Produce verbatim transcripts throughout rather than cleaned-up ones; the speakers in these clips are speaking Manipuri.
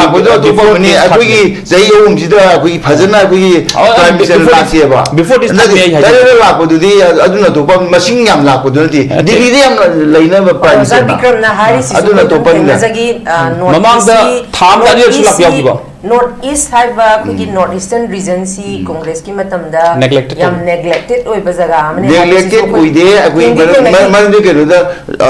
ꯂꯥꯛꯄꯗꯣ ꯑꯇꯣꯞꯄ ꯑꯃꯅꯤ꯫ ꯑꯩꯈꯣꯏꯒꯤ ꯆꯍꯤ ꯑꯍꯨꯝꯁꯤꯗ ꯑꯩꯈꯣꯏꯒꯤ ꯐꯖꯅ ꯑꯩꯈꯣꯏꯒꯤ ꯑ, ꯑ, Prime Minister before this, ꯂꯥꯛꯇꯦꯕ꯫ Before this ꯅꯠꯇꯦ, ꯊꯝꯃꯦ ꯑꯩ ꯍꯥꯏꯖꯦ꯫ ꯇꯔꯦꯠ ꯂꯥꯛꯄꯗꯨꯗꯤ ꯑꯗꯨꯅ ꯑꯇꯣꯞꯄ, ꯃꯁꯤꯡ ꯌꯥꯝ ꯂꯥꯛꯄꯗꯨ ꯅꯠꯇꯦ꯫ ꯅꯠꯇꯦ꯫ ꯗꯤꯜꯂꯤꯗ ꯌꯥꯝ ꯂꯩꯅꯕ Prime ꯑꯣꯖꯥ Ministerꯅ꯫ ꯕꯤꯀ꯭ꯔꯝꯅ ꯍꯥꯏꯔꯤꯁꯤꯁꯨ ꯑꯗꯨꯅ ꯑꯗꯨꯝ ꯑꯇꯣꯞꯄꯅꯤꯗ꯫ ꯊꯦꯡꯅꯖꯈꯤ, ꯑ, North ꯃꯃꯥꯡꯗ Eastꯁꯤ, ꯊꯥ ꯑꯃꯗ North ꯑꯅꯤꯔꯛꯁꯨ ꯂꯥꯛꯄ Eastꯁꯤ, ꯌꯥꯎꯈꯤꯕ꯫ North East ꯍꯥꯏꯕ ꯑꯩꯈꯣꯏꯒꯤ North Eastern Regionꯁꯤ Congressꯀꯤ ꯃꯇꯝꯗ Neglected ꯌꯥꯝ ꯑꯣꯏ꯫ Neglected ꯑꯣꯏꯕ ꯖꯒꯥ ꯑꯃꯅꯤ ꯍꯥꯏꯕꯁꯤꯁꯨ Neglected ꯑꯩꯈꯣꯏ ꯑꯣꯏꯗꯦ꯫ ꯑꯩꯈꯣꯏ ꯊꯦꯡꯗꯤ ꯃꯔꯝ-, ꯊꯦꯡꯅꯈꯤ꯫ ꯃꯔꯝꯗꯤ ꯀꯩꯅꯣꯗ,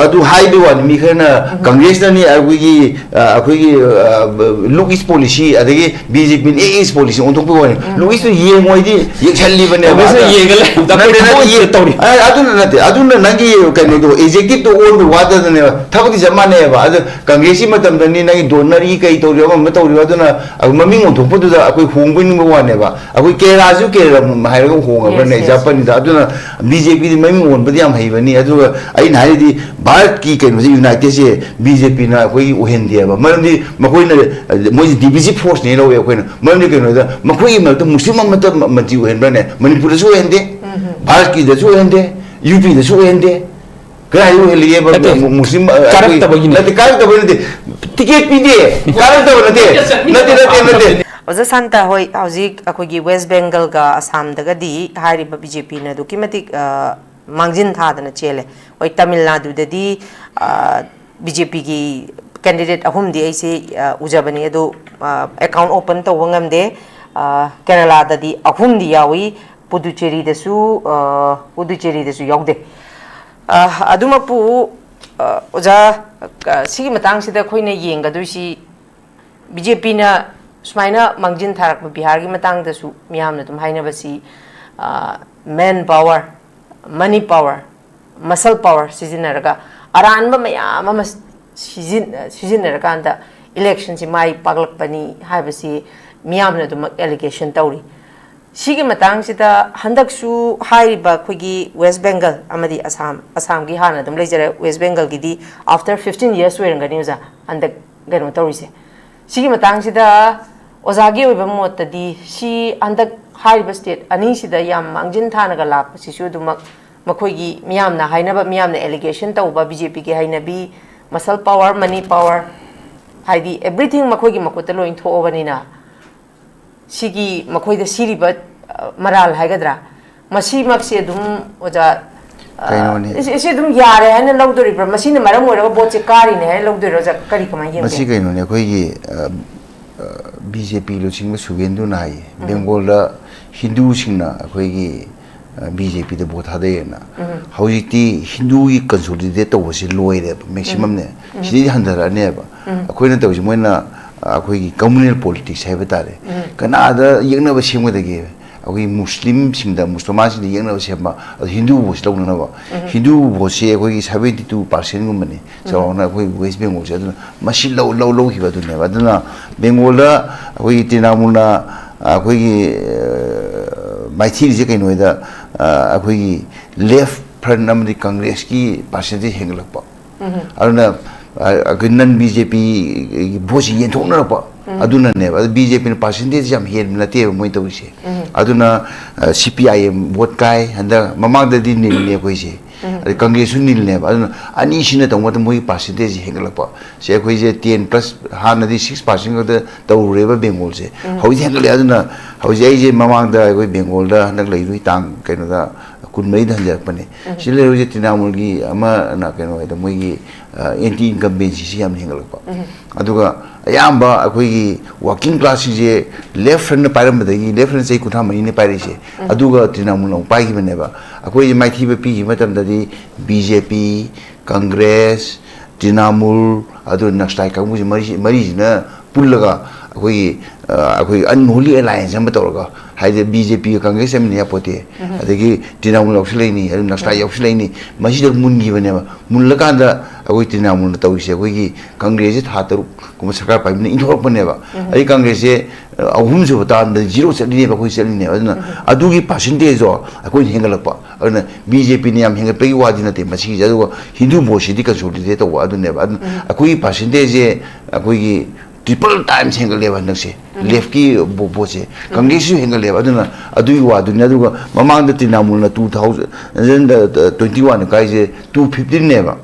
ꯑꯗꯨ ꯍꯥꯏꯕꯒꯤ ꯋꯥꯅꯤ꯫ ꯃꯤ ꯈꯔꯅ Congressꯅꯅꯤ, ꯑꯩꯈꯣꯏꯒꯤ, ꯑ, ꯑꯩꯈꯣꯏꯒꯤ, ꯑ, ꯕ-, Look East Policy, ꯑꯗꯒꯤ BJPꯅ Act East Policy ꯑꯣꯟꯊꯣꯛꯄꯒꯤ ꯋꯥꯅꯤ꯫ Look Eastꯇꯨ ꯌꯦꯡꯉꯣꯏꯗꯤ ꯌꯦꯡꯁꯜꯂꯤꯕꯅꯦꯕ꯫ Congressꯅ ꯑꯗ ꯌꯦꯡꯉ ꯂꯩ꯫ ꯅꯠꯇꯦ, ꯅꯠꯇꯦ, ꯊꯑꯣꯏꯅ ꯌꯦꯡ-, ꯇꯧꯔꯤ꯫ ꯑ, ꯑꯗꯨꯅ ꯅꯠꯇꯦ꯫ ꯑꯗꯨꯅ ꯅꯪꯒꯤ ꯀꯩꯅꯣꯗꯣ, adjectiveꯇꯣ ꯑꯣꯟꯕ ꯋꯥꯗꯗꯅꯦꯕ꯫ ꯊꯕꯛꯇꯤ ꯆꯞ ꯃꯥꯟꯅꯩꯑꯕ꯫ ꯑꯗ Congressꯀꯤ ꯃꯇꯝꯗꯅꯤ ꯅꯪꯒꯤ donorꯒꯤ ꯀꯩ ꯇꯧꯔꯤꯕ, ꯑꯃ ꯑꯃ ꯇꯧꯔꯤꯕ, ꯑꯗꯨꯅ ꯑꯩꯈꯣꯏ ꯃꯃꯤꯡ ꯑꯣꯟꯊꯣꯛꯄꯗꯨꯗ ꯑꯩꯈꯣꯏ ꯍꯣꯡꯕꯣꯏ ꯅꯤꯡꯕ ꯋꯥꯅꯦꯕ꯫ ꯑꯩꯈꯣꯏ ꯀꯦꯔꯂꯥꯁꯨ ꯀꯦꯔꯂꯥ ꯍꯥꯏꯔꯒ ꯍꯣꯡꯉꯕ꯭ꯔꯅꯦ? Yes, yes, yes꯫ Exampleꯅꯤꯗ꯫ ꯑꯗꯨꯅ BJPꯗꯤ ꯃꯃꯤꯡ ꯑꯣꯟꯕꯗꯤ ꯌꯥꯝ ꯍꯩꯕꯅꯤ꯫ ꯑꯗꯨꯒ ꯑꯩꯅ ꯍꯥꯏꯔꯤꯗꯤ ꯚꯥꯔꯠꯀꯤ ꯀꯩꯅꯣꯁꯦ, Unitedꯁꯦ BJPꯅ ꯑꯩꯈꯣꯏꯒꯤ ꯑꯣꯏꯍꯟꯗꯦꯕ꯫ ꯃꯔꯝꯗꯤ ꯃꯈꯣꯏꯅ, ꯃꯣꯏꯁꯦ divisive forceꯅꯦ ꯂꯧꯋꯦ ꯑꯩꯈꯣꯏꯅ꯫ ꯃꯔꯝꯗꯤ ꯀꯩꯅꯣꯗ ꯃꯈꯣꯏꯒꯤ ꯃꯔꯛꯇ ꯃꯨꯁꯂꯤꯝ ꯑꯃꯠꯇ ꯃꯟꯇ꯭ꯔꯤ ꯑꯣꯏꯍꯟꯕ꯭ꯔꯅꯦ? ꯃꯅꯤꯄꯨꯔꯗꯁꯨ ꯑꯣꯏꯍꯟꯗꯦ, ꯎꯝ꯫ ꯚꯥꯔꯠꯀꯤꯗꯁꯨ ꯑꯣꯏꯍꯟꯗꯦ, UPꯗꯁꯨ ꯑꯣꯏꯍꯟꯗꯦ꯫ ꯀꯗꯥꯏꯗ ꯑꯣꯏꯍꯜꯂꯤꯒꯦꯕ? ꯅꯠꯇꯦ, ꯃꯨ-, ꯃꯨꯁꯂꯤꯝ, ꯑ, ꯑꯩꯈꯣꯏ ꯀꯥꯔꯛꯇꯕꯒꯤꯅꯦ꯫ ꯅꯠꯇꯦ, ꯀꯥꯔꯛꯇꯕ ꯅꯠꯇꯦ꯫ ꯇꯤꯀꯦꯠ ꯄꯤꯗꯦ꯫ ꯀꯥꯔꯛꯇꯕ ꯅꯠꯇꯦ꯫ ꯅꯠꯇꯦ, ꯅꯠꯇꯦ, ꯅꯠꯇꯦ꯫ ꯑꯣꯖꯥ ꯁꯥꯟꯇ, ꯍꯣꯏ, ꯍꯧꯖꯤꯛ ꯑꯩꯈꯣꯏꯒꯤ West Bengalꯒ ꯑꯁꯥꯝꯗꯒꯗꯤ ꯍꯥꯏꯔꯤꯕ BJPꯅ ꯑꯗꯨꯛꯀꯤ ꯃꯇꯤꯛ, ꯑ, ꯃꯥꯡꯖꯤꯟ ꯊꯥꯗꯅ ꯆꯦꯜꯂꯦ꯫ ꯍꯣꯏ, ꯇꯥꯃꯤꯜ ꯅꯥꯗꯨꯗꯗꯤ, ꯑ, BJPꯒꯤ candidate ꯑꯍꯨꯝꯗꯤ ꯑꯩꯁꯦ, ꯑ, ꯎꯖꯕꯅꯤ, ꯑꯗꯨ, ꯑ, account open ꯇꯧꯕ ꯉꯝꯗꯦ꯫ ꯑ, ꯀꯦꯔꯂꯥꯗꯗꯤ ꯑꯍꯨꯝꯗꯤ ꯌꯥꯎꯏ, ꯄꯨꯗꯨꯆꯦꯔꯤꯗꯁꯨ, ꯑ, ꯄꯨꯗꯨꯆꯦꯔꯤꯗꯁꯨ ꯌꯥꯎꯗꯦ꯫ ꯑ, ꯑꯗꯨꯃꯛꯄꯨ, ꯑ, ꯑꯣꯖꯥ, ꯑ, ꯁꯤꯒꯤ ꯃꯇꯥꯡꯁꯤꯗ ꯑꯩꯈꯣꯏꯅ ꯌꯦꯡꯒꯗꯣꯏꯁꯤ, BJPꯅ ꯁꯨꯃꯥꯏꯅ ꯃꯥꯡꯖꯤꯟ ꯊꯥꯔꯛꯄ ꯕꯤꯍꯥꯔꯒꯤ ꯃꯇꯥꯡꯗꯁꯨ ꯃꯤꯌꯥꯝꯅ ꯑꯗꯨꯝ ꯍꯥꯏꯅꯕꯁꯤ, ꯑ, man power, money power, muscle power ꯁꯤꯖꯤꯟꯅꯔꯒ ꯑꯔꯥꯟꯕ ꯃꯌꯥꯝ ꯑꯃ ꯁꯤꯖꯤꯟ-, ꯁꯤꯖꯤꯟꯅꯔꯀꯥꯟꯗ electionꯁꯤ ꯃꯥꯏ ꯄꯥꯛꯂꯛꯄꯅꯤ ꯍꯥꯏꯕꯁꯤ ꯃꯤꯌꯥꯝꯅ ꯑꯗꯨꯃꯛ allegation ꯇꯧꯔꯤ꯫ ꯁꯤꯒꯤ ꯃꯇꯥꯡꯁꯤꯗ ꯍꯟꯗꯛꯁꯨ ꯍꯥꯏꯔꯤꯕ ꯑꯩꯈꯣꯏꯒꯤ West Bengal ꯑꯃꯗꯤ ꯑꯁꯥꯝ, ꯑꯁꯥꯝꯒꯤ ꯍꯥꯟꯅ ꯑꯗꯨꯝ ꯂꯩꯖꯔꯦ, West Bengalꯒꯤꯗꯤ after fifteen years ꯑꯣꯏꯔꯝꯒꯅꯤ, ꯑꯣꯖꯥ, ꯍꯟꯗꯛ ꯀꯩꯅꯣ ꯇꯧꯔꯤꯁꯦ꯫ ꯁꯤꯒꯤ ꯃꯇꯥꯡꯁꯤꯗ ꯑꯣꯖꯥꯒꯤ ꯑꯣꯏꯕ ꯃꯣꯠꯇꯗꯤ ꯁꯤ ꯍꯟꯗꯛ ꯍꯥꯏꯔꯤꯕ state ꯑꯅꯤꯁꯤꯗ ꯌꯥꯝ ꯃꯥꯡꯖꯤꯟ ꯊꯥꯅꯒ ꯂꯥꯛꯄꯁꯤꯁꯨ ꯑꯗꯨꯃꯛ ꯃꯈꯣꯏꯒꯤ ꯃꯤꯌꯥꯝꯅ ꯍꯥꯏꯅꯕ, ꯃꯤꯌꯥꯝꯅ allegation ꯇꯧꯕ, BJPꯒꯤ ꯍꯩꯅꯕꯤ, muscle power, money power, ꯍꯥꯏꯗꯤ everything ꯃꯈꯣꯏꯒꯤ ꯃꯈꯨꯠꯇ ꯂꯣꯏ ꯊꯣꯛꯑꯕꯅꯤꯅ, ꯁꯤꯒꯤ ꯃꯈꯣꯏꯗ ꯁꯤꯔꯤꯕ, ꯑ, ꯃꯔꯥꯜ ꯍꯥꯏꯒꯗ꯭ꯔꯥ, ꯃꯁꯤꯃꯛꯁꯦ ꯑꯗꯨꯝ, ꯑꯣꯖꯥ, ꯑ, ꯀꯩꯅꯣꯅꯤ꯫ ꯁꯤ, ꯁꯤ ꯑꯗꯨꯝ ꯌꯥꯔꯦ ꯍꯥꯏꯅ ꯂꯧꯗꯣꯔꯤꯕ꯭ꯔꯥ? ꯃꯁꯤꯅ ꯃꯔꯝ ꯑꯣꯏꯔꯒ ꯚꯣꯠꯁꯦ ꯀꯥꯔꯤꯅꯦ ꯍꯥꯏꯅ ꯂꯧꯗꯣꯏꯔꯣ, ꯑꯣꯖꯥ? ꯀꯔꯤ, ꯀꯃꯥꯏꯅ ꯌꯦꯡꯒꯦ? ꯃꯁꯤ ꯀꯩꯅꯣꯅꯦ, ꯑꯩꯈꯣꯏꯒꯤ, ꯑ, ꯑ, ꯕꯤ ꯖꯦ ꯄꯤ ꯂꯨꯆꯤꯡꯕ ꯁꯨꯚꯦꯟꯗꯨꯅ ꯍꯥꯏꯌꯦ, ꯎꯝ꯫ ꯕꯦꯡꯒꯣꯜꯗ ꯍꯤꯟꯗꯨꯁꯤꯡꯅ ꯑꯩꯈꯣꯏꯒꯤ, ꯑ, ꯕꯤ ꯖꯦ ꯄꯤꯗ ꯚꯣꯠ ꯊꯥꯗꯩꯌꯦꯅ꯫ ꯎꯝ꯫ ꯍꯧꯖꯤꯛꯇꯤ ꯍꯤꯟꯗꯨꯒꯤ consolidate ꯇꯧꯕꯁꯤ ꯂꯣꯏꯔꯦꯕ, maximum ꯅꯦ꯫ ꯎꯝ꯫ ꯁꯤꯗꯩꯗꯤ ꯍꯟꯊꯔꯛꯑꯅꯦꯕ꯫ ꯎꯝ꯫ ꯑꯩꯈꯣꯏꯅ ꯇꯧꯔꯤꯁꯤ ꯃꯣꯏꯅ, ꯑ, ꯑꯩꯈꯣꯏꯒꯤ communal politics ꯍꯥꯏꯕ ꯇꯥꯔꯦ꯫ ꯎꯝ꯫ ꯀꯅꯥꯗ ꯌꯦꯛꯅꯕ ꯁꯦꯝꯒꯗꯒꯦ? ꯑꯩꯈꯣꯏꯒꯤ ꯃꯨꯁꯂꯤꯝꯁꯤꯡꯗ, ꯃꯨꯁꯜꯃꯥꯟꯁꯤꯡꯗ ꯌꯦꯛꯅꯕ ꯁꯦꯝꯕ, ꯑꯗꯨ ꯍꯤꯟꯗꯨ ꯚꯣꯠꯁꯤ ꯂꯧꯅꯅꯕ꯫ ꯎꯝ꯫ ꯍꯤꯟꯗꯨ ꯚꯣꯠꯁꯤ ꯑꯩꯈꯣꯏꯒꯤ seventy two percent ꯒꯨꯝꯕꯅꯤ꯫ ꯎꯝ꯫ ꯆꯥꯎꯔꯥꯛꯅ ꯑꯩꯈꯣꯏ West Bengal ꯁꯦ ꯑꯗꯨꯅ ꯃꯁꯤ ꯂꯧ-, ꯂꯧ-, ꯂꯧꯈꯤꯕ ꯑꯗꯨꯅꯦꯕ꯫ ꯑꯗꯨꯅ ꯕꯦꯡꯒꯣꯜꯗ ꯑꯩꯈꯣꯏꯒꯤ ꯇ꯭ꯔꯤꯅꯥꯃꯨꯜꯅ, ꯑꯩꯈꯣꯏꯒꯤ, ꯑ, ꯃꯥꯏꯊꯤꯔꯤꯁꯦ ꯀꯩꯅꯣꯗ, ꯑ, ꯑꯩꯈꯣꯏꯒꯤ left front ꯑꯃꯗꯤ ꯀꯪꯒ꯭ꯔꯦꯁꯀꯤ percentage ꯍꯦꯟꯒꯠꯂꯛꯄ꯫ ꯎꯝ꯫ ꯑꯗꯨꯅ, ꯑ, ꯑꯩꯈꯣꯏ non B J P ꯒꯤ ꯚꯣꯠꯁꯤ ꯌꯦꯟꯊꯣꯛꯅꯔꯛꯄ꯫ ꯎꯝ꯫ ꯑꯗꯨꯅꯅꯦꯕ꯫ ꯑꯗꯨ B J P ꯅ percentage ꯌꯥꯝ ꯍꯦꯟꯕ ꯅꯠꯇꯦꯕ ꯃꯣꯏ ꯇꯧꯔꯤꯁꯦ꯫ ꯎꯝ꯫ ꯑꯗꯨꯅ, ꯑ, C P I M vote ꯀꯥꯏ ꯍꯟꯗꯛ, ꯃꯃꯥꯡꯗꯗꯤ ꯅꯤꯜꯅꯦ ꯑꯩꯈꯣꯏꯁꯦ꯫ ꯎꯝ꯫ ꯑꯗꯩ ꯀꯪꯒ꯭ꯔꯦꯁꯁꯨ ꯅꯤꯜꯅꯦꯕ꯫ ꯑꯗꯨꯅ ꯑꯅꯤꯁꯤꯅ ꯇꯧꯕ ꯃꯇꯝꯗ ꯃꯣꯏꯒꯤ percentage ꯁꯦ ꯍꯦꯟꯒꯠꯂꯛꯄ꯫ ꯁꯦ ꯑꯩꯈꯣꯏꯁꯦ ten plus, ꯍꯥꯟꯅꯗꯤ six percent ꯈꯛꯇ ꯇꯧꯔꯨꯔꯦꯕ ꯕꯦꯡꯒꯣꯜꯁꯦ꯫ ꯎꯝ꯫ ꯍꯧꯖꯤꯛ ꯍꯦꯟꯒꯠꯂꯛꯑꯦ꯫ ꯑꯗꯨꯅ ꯍꯧꯖꯤꯛ ꯑꯩꯁꯦ ꯃꯃꯥꯡꯗ ꯑꯩꯈꯣꯏ ꯕꯦꯡꯒꯣꯜꯗ ꯍꯟꯗꯛ ꯂꯩꯔꯨꯏ, ꯇꯥꯡ ꯀꯩꯅꯣꯗ, ꯀꯨꯟꯃꯔꯤꯗ ꯍꯟꯖꯔꯛꯄꯅꯦ꯫ ꯎꯝ꯫ ꯁꯤ ꯂꯩꯔꯨꯁꯦ ꯇ꯭ꯔꯤꯅꯥꯃꯨꯜꯒꯤ ꯑꯃꯅ ꯀꯩꯅꯣ ꯍꯥꯏꯗ ꯃꯣꯏꯒꯤ, ꯑ, anti incumbency ꯁꯤ ꯌꯥꯝ ꯍꯦꯟꯒꯠꯂꯛꯄ꯫ ꯎꯝ꯫ ꯑꯗꯨꯒ ꯑꯌꯥꯝꯕ ꯑꯩꯈꯣꯏꯒꯤ working class ꯁꯤꯡꯁꯦ left front ꯅ ꯄꯥꯏꯔꯝꯕꯗꯒꯤ, left front ꯅ ꯆꯍꯤ ꯀꯨꯟꯊ꯭ꯔꯥ ꯃꯔꯤꯅꯦ ꯄꯥꯏꯔꯛꯏꯁꯦ꯫ ꯎꯝ꯫ ꯑꯗꯨꯒ ꯇ꯭ꯔꯤꯅꯥꯃꯨꯜꯅ ꯑꯃꯨꯛ ꯄꯥꯏꯈꯤꯕꯅꯦꯕ꯫ ꯑꯩꯈꯣꯏꯁꯦ ꯃꯥꯏꯊꯤꯕ ꯄꯤꯈꯤꯕ ꯃꯇꯝꯗꯗꯤ B J P, Congress, Trinamool, ꯑꯗꯨ ꯅꯛꯁꯂꯥꯏꯠ ꯀꯥꯡꯕꯨꯁꯤ ꯃꯔꯤ-, ꯃꯔꯤꯁꯤꯅ ꯄꯨꯜꯂꯒ ꯑꯩꯈꯣꯏꯒꯤ, ꯑ, ꯑꯩꯈꯣꯏꯒꯤ unholy alliance ꯑꯃ ꯇꯧꯔꯒ, ꯍꯥꯏꯗꯤ B J P ꯒ ꯀꯪꯒ꯭ꯔꯦꯁ ꯆꯠꯃꯤꯟꯅ ꯌꯥꯄꯣꯠꯇꯦ, ꯎꯝ꯫ ꯑꯗꯒꯤ ꯇ꯭ꯔꯤꯅꯥꯃꯨꯜ ꯌꯥꯎꯁꯜꯂꯛꯏꯅꯤ, ꯑꯗꯨ ꯅꯛꯁꯂꯥꯏꯠ ꯎꯝ꯫ ꯌꯥꯎꯁꯜꯂꯛꯏꯅꯤ, ꯃꯁꯤꯗ ꯃꯨꯟꯈꯤꯕꯅꯦꯕ꯫ ꯃꯨꯜꯂꯀꯥꯟꯗ ꯑꯩꯈꯣꯏ ꯇ꯭ꯔꯤꯅꯥꯃꯨꯜꯅ ꯇꯧꯔꯤꯁꯦ, ꯑꯩꯈꯣꯏꯒꯤ ꯀꯪꯒ꯭ꯔꯦꯁꯁꯦ ꯊꯥ ꯇꯔꯨꯛ ꯀꯨꯝꯕ ꯁꯔꯀꯥꯔ ꯄꯥꯏꯃꯤꯟꯅ ꯏꯟꯊꯣꯔꯛꯄꯅꯦꯕ꯫ ꯎꯝ꯫ ꯑꯗꯩ ꯀꯪꯒ꯭ꯔꯦꯁꯁꯦ, ꯑ, ꯑꯍꯨꯝꯁꯨꯕ ꯇꯥꯔꯝꯗ zero ꯆꯠꯂꯤꯅꯦꯕ, ꯑꯩꯈꯣꯏ ꯆꯠꯂꯤꯅꯦꯕ꯫ ꯑꯗꯨꯅ ꯎꯝ꯫ ꯑꯗꯨꯒꯤ percentage ꯗꯣ ꯑꯩꯈꯣꯏꯅ ꯍꯦꯟꯒꯠꯂꯛꯄ꯫ ꯑꯗꯨꯅ B J P ꯅ ꯌꯥꯝ ꯍꯦꯟꯒꯠꯄꯒꯤ ꯋꯥꯗꯤ ꯅꯠꯇꯦ ꯃꯁꯤꯒꯤꯁꯦ, ꯑꯗꯨꯒ ꯍꯤꯟꯗꯨ ꯚꯣꯠꯁꯤꯗꯤ consolidate ꯇꯧꯕ ꯑꯗꯨꯅꯦꯕ꯫ ꯑꯗꯨꯅ ꯎꯝ꯫ ꯑꯩꯈꯣꯏꯒꯤ percentage ꯁꯦ ꯑꯩꯈꯣꯏꯒꯤ triple times ꯍꯦꯟꯒꯠꯂꯦꯕ ꯍꯟꯗꯛꯁꯦ, ꯎꯝ꯫ Left ꯀꯤ ꯚꯣ-, ꯚꯣꯠꯁꯦ꯫ ꯎꯝ꯫ ꯀꯪꯒ꯭ꯔꯦꯁꯁꯨ ꯍꯦꯟꯒꯠꯂꯦꯕ꯫ ꯑꯗꯨꯅ ꯑꯗꯨꯒꯤ ꯋꯥꯗꯨꯅꯤ꯫ ꯑꯗꯨꯒ ꯃꯃꯥꯡꯗ ꯇ꯭ꯔꯤꯅꯥꯃꯨꯜꯅ two thousand twenty one ꯀꯥꯏꯁꯦ two fifteen ꯅꯦꯕ,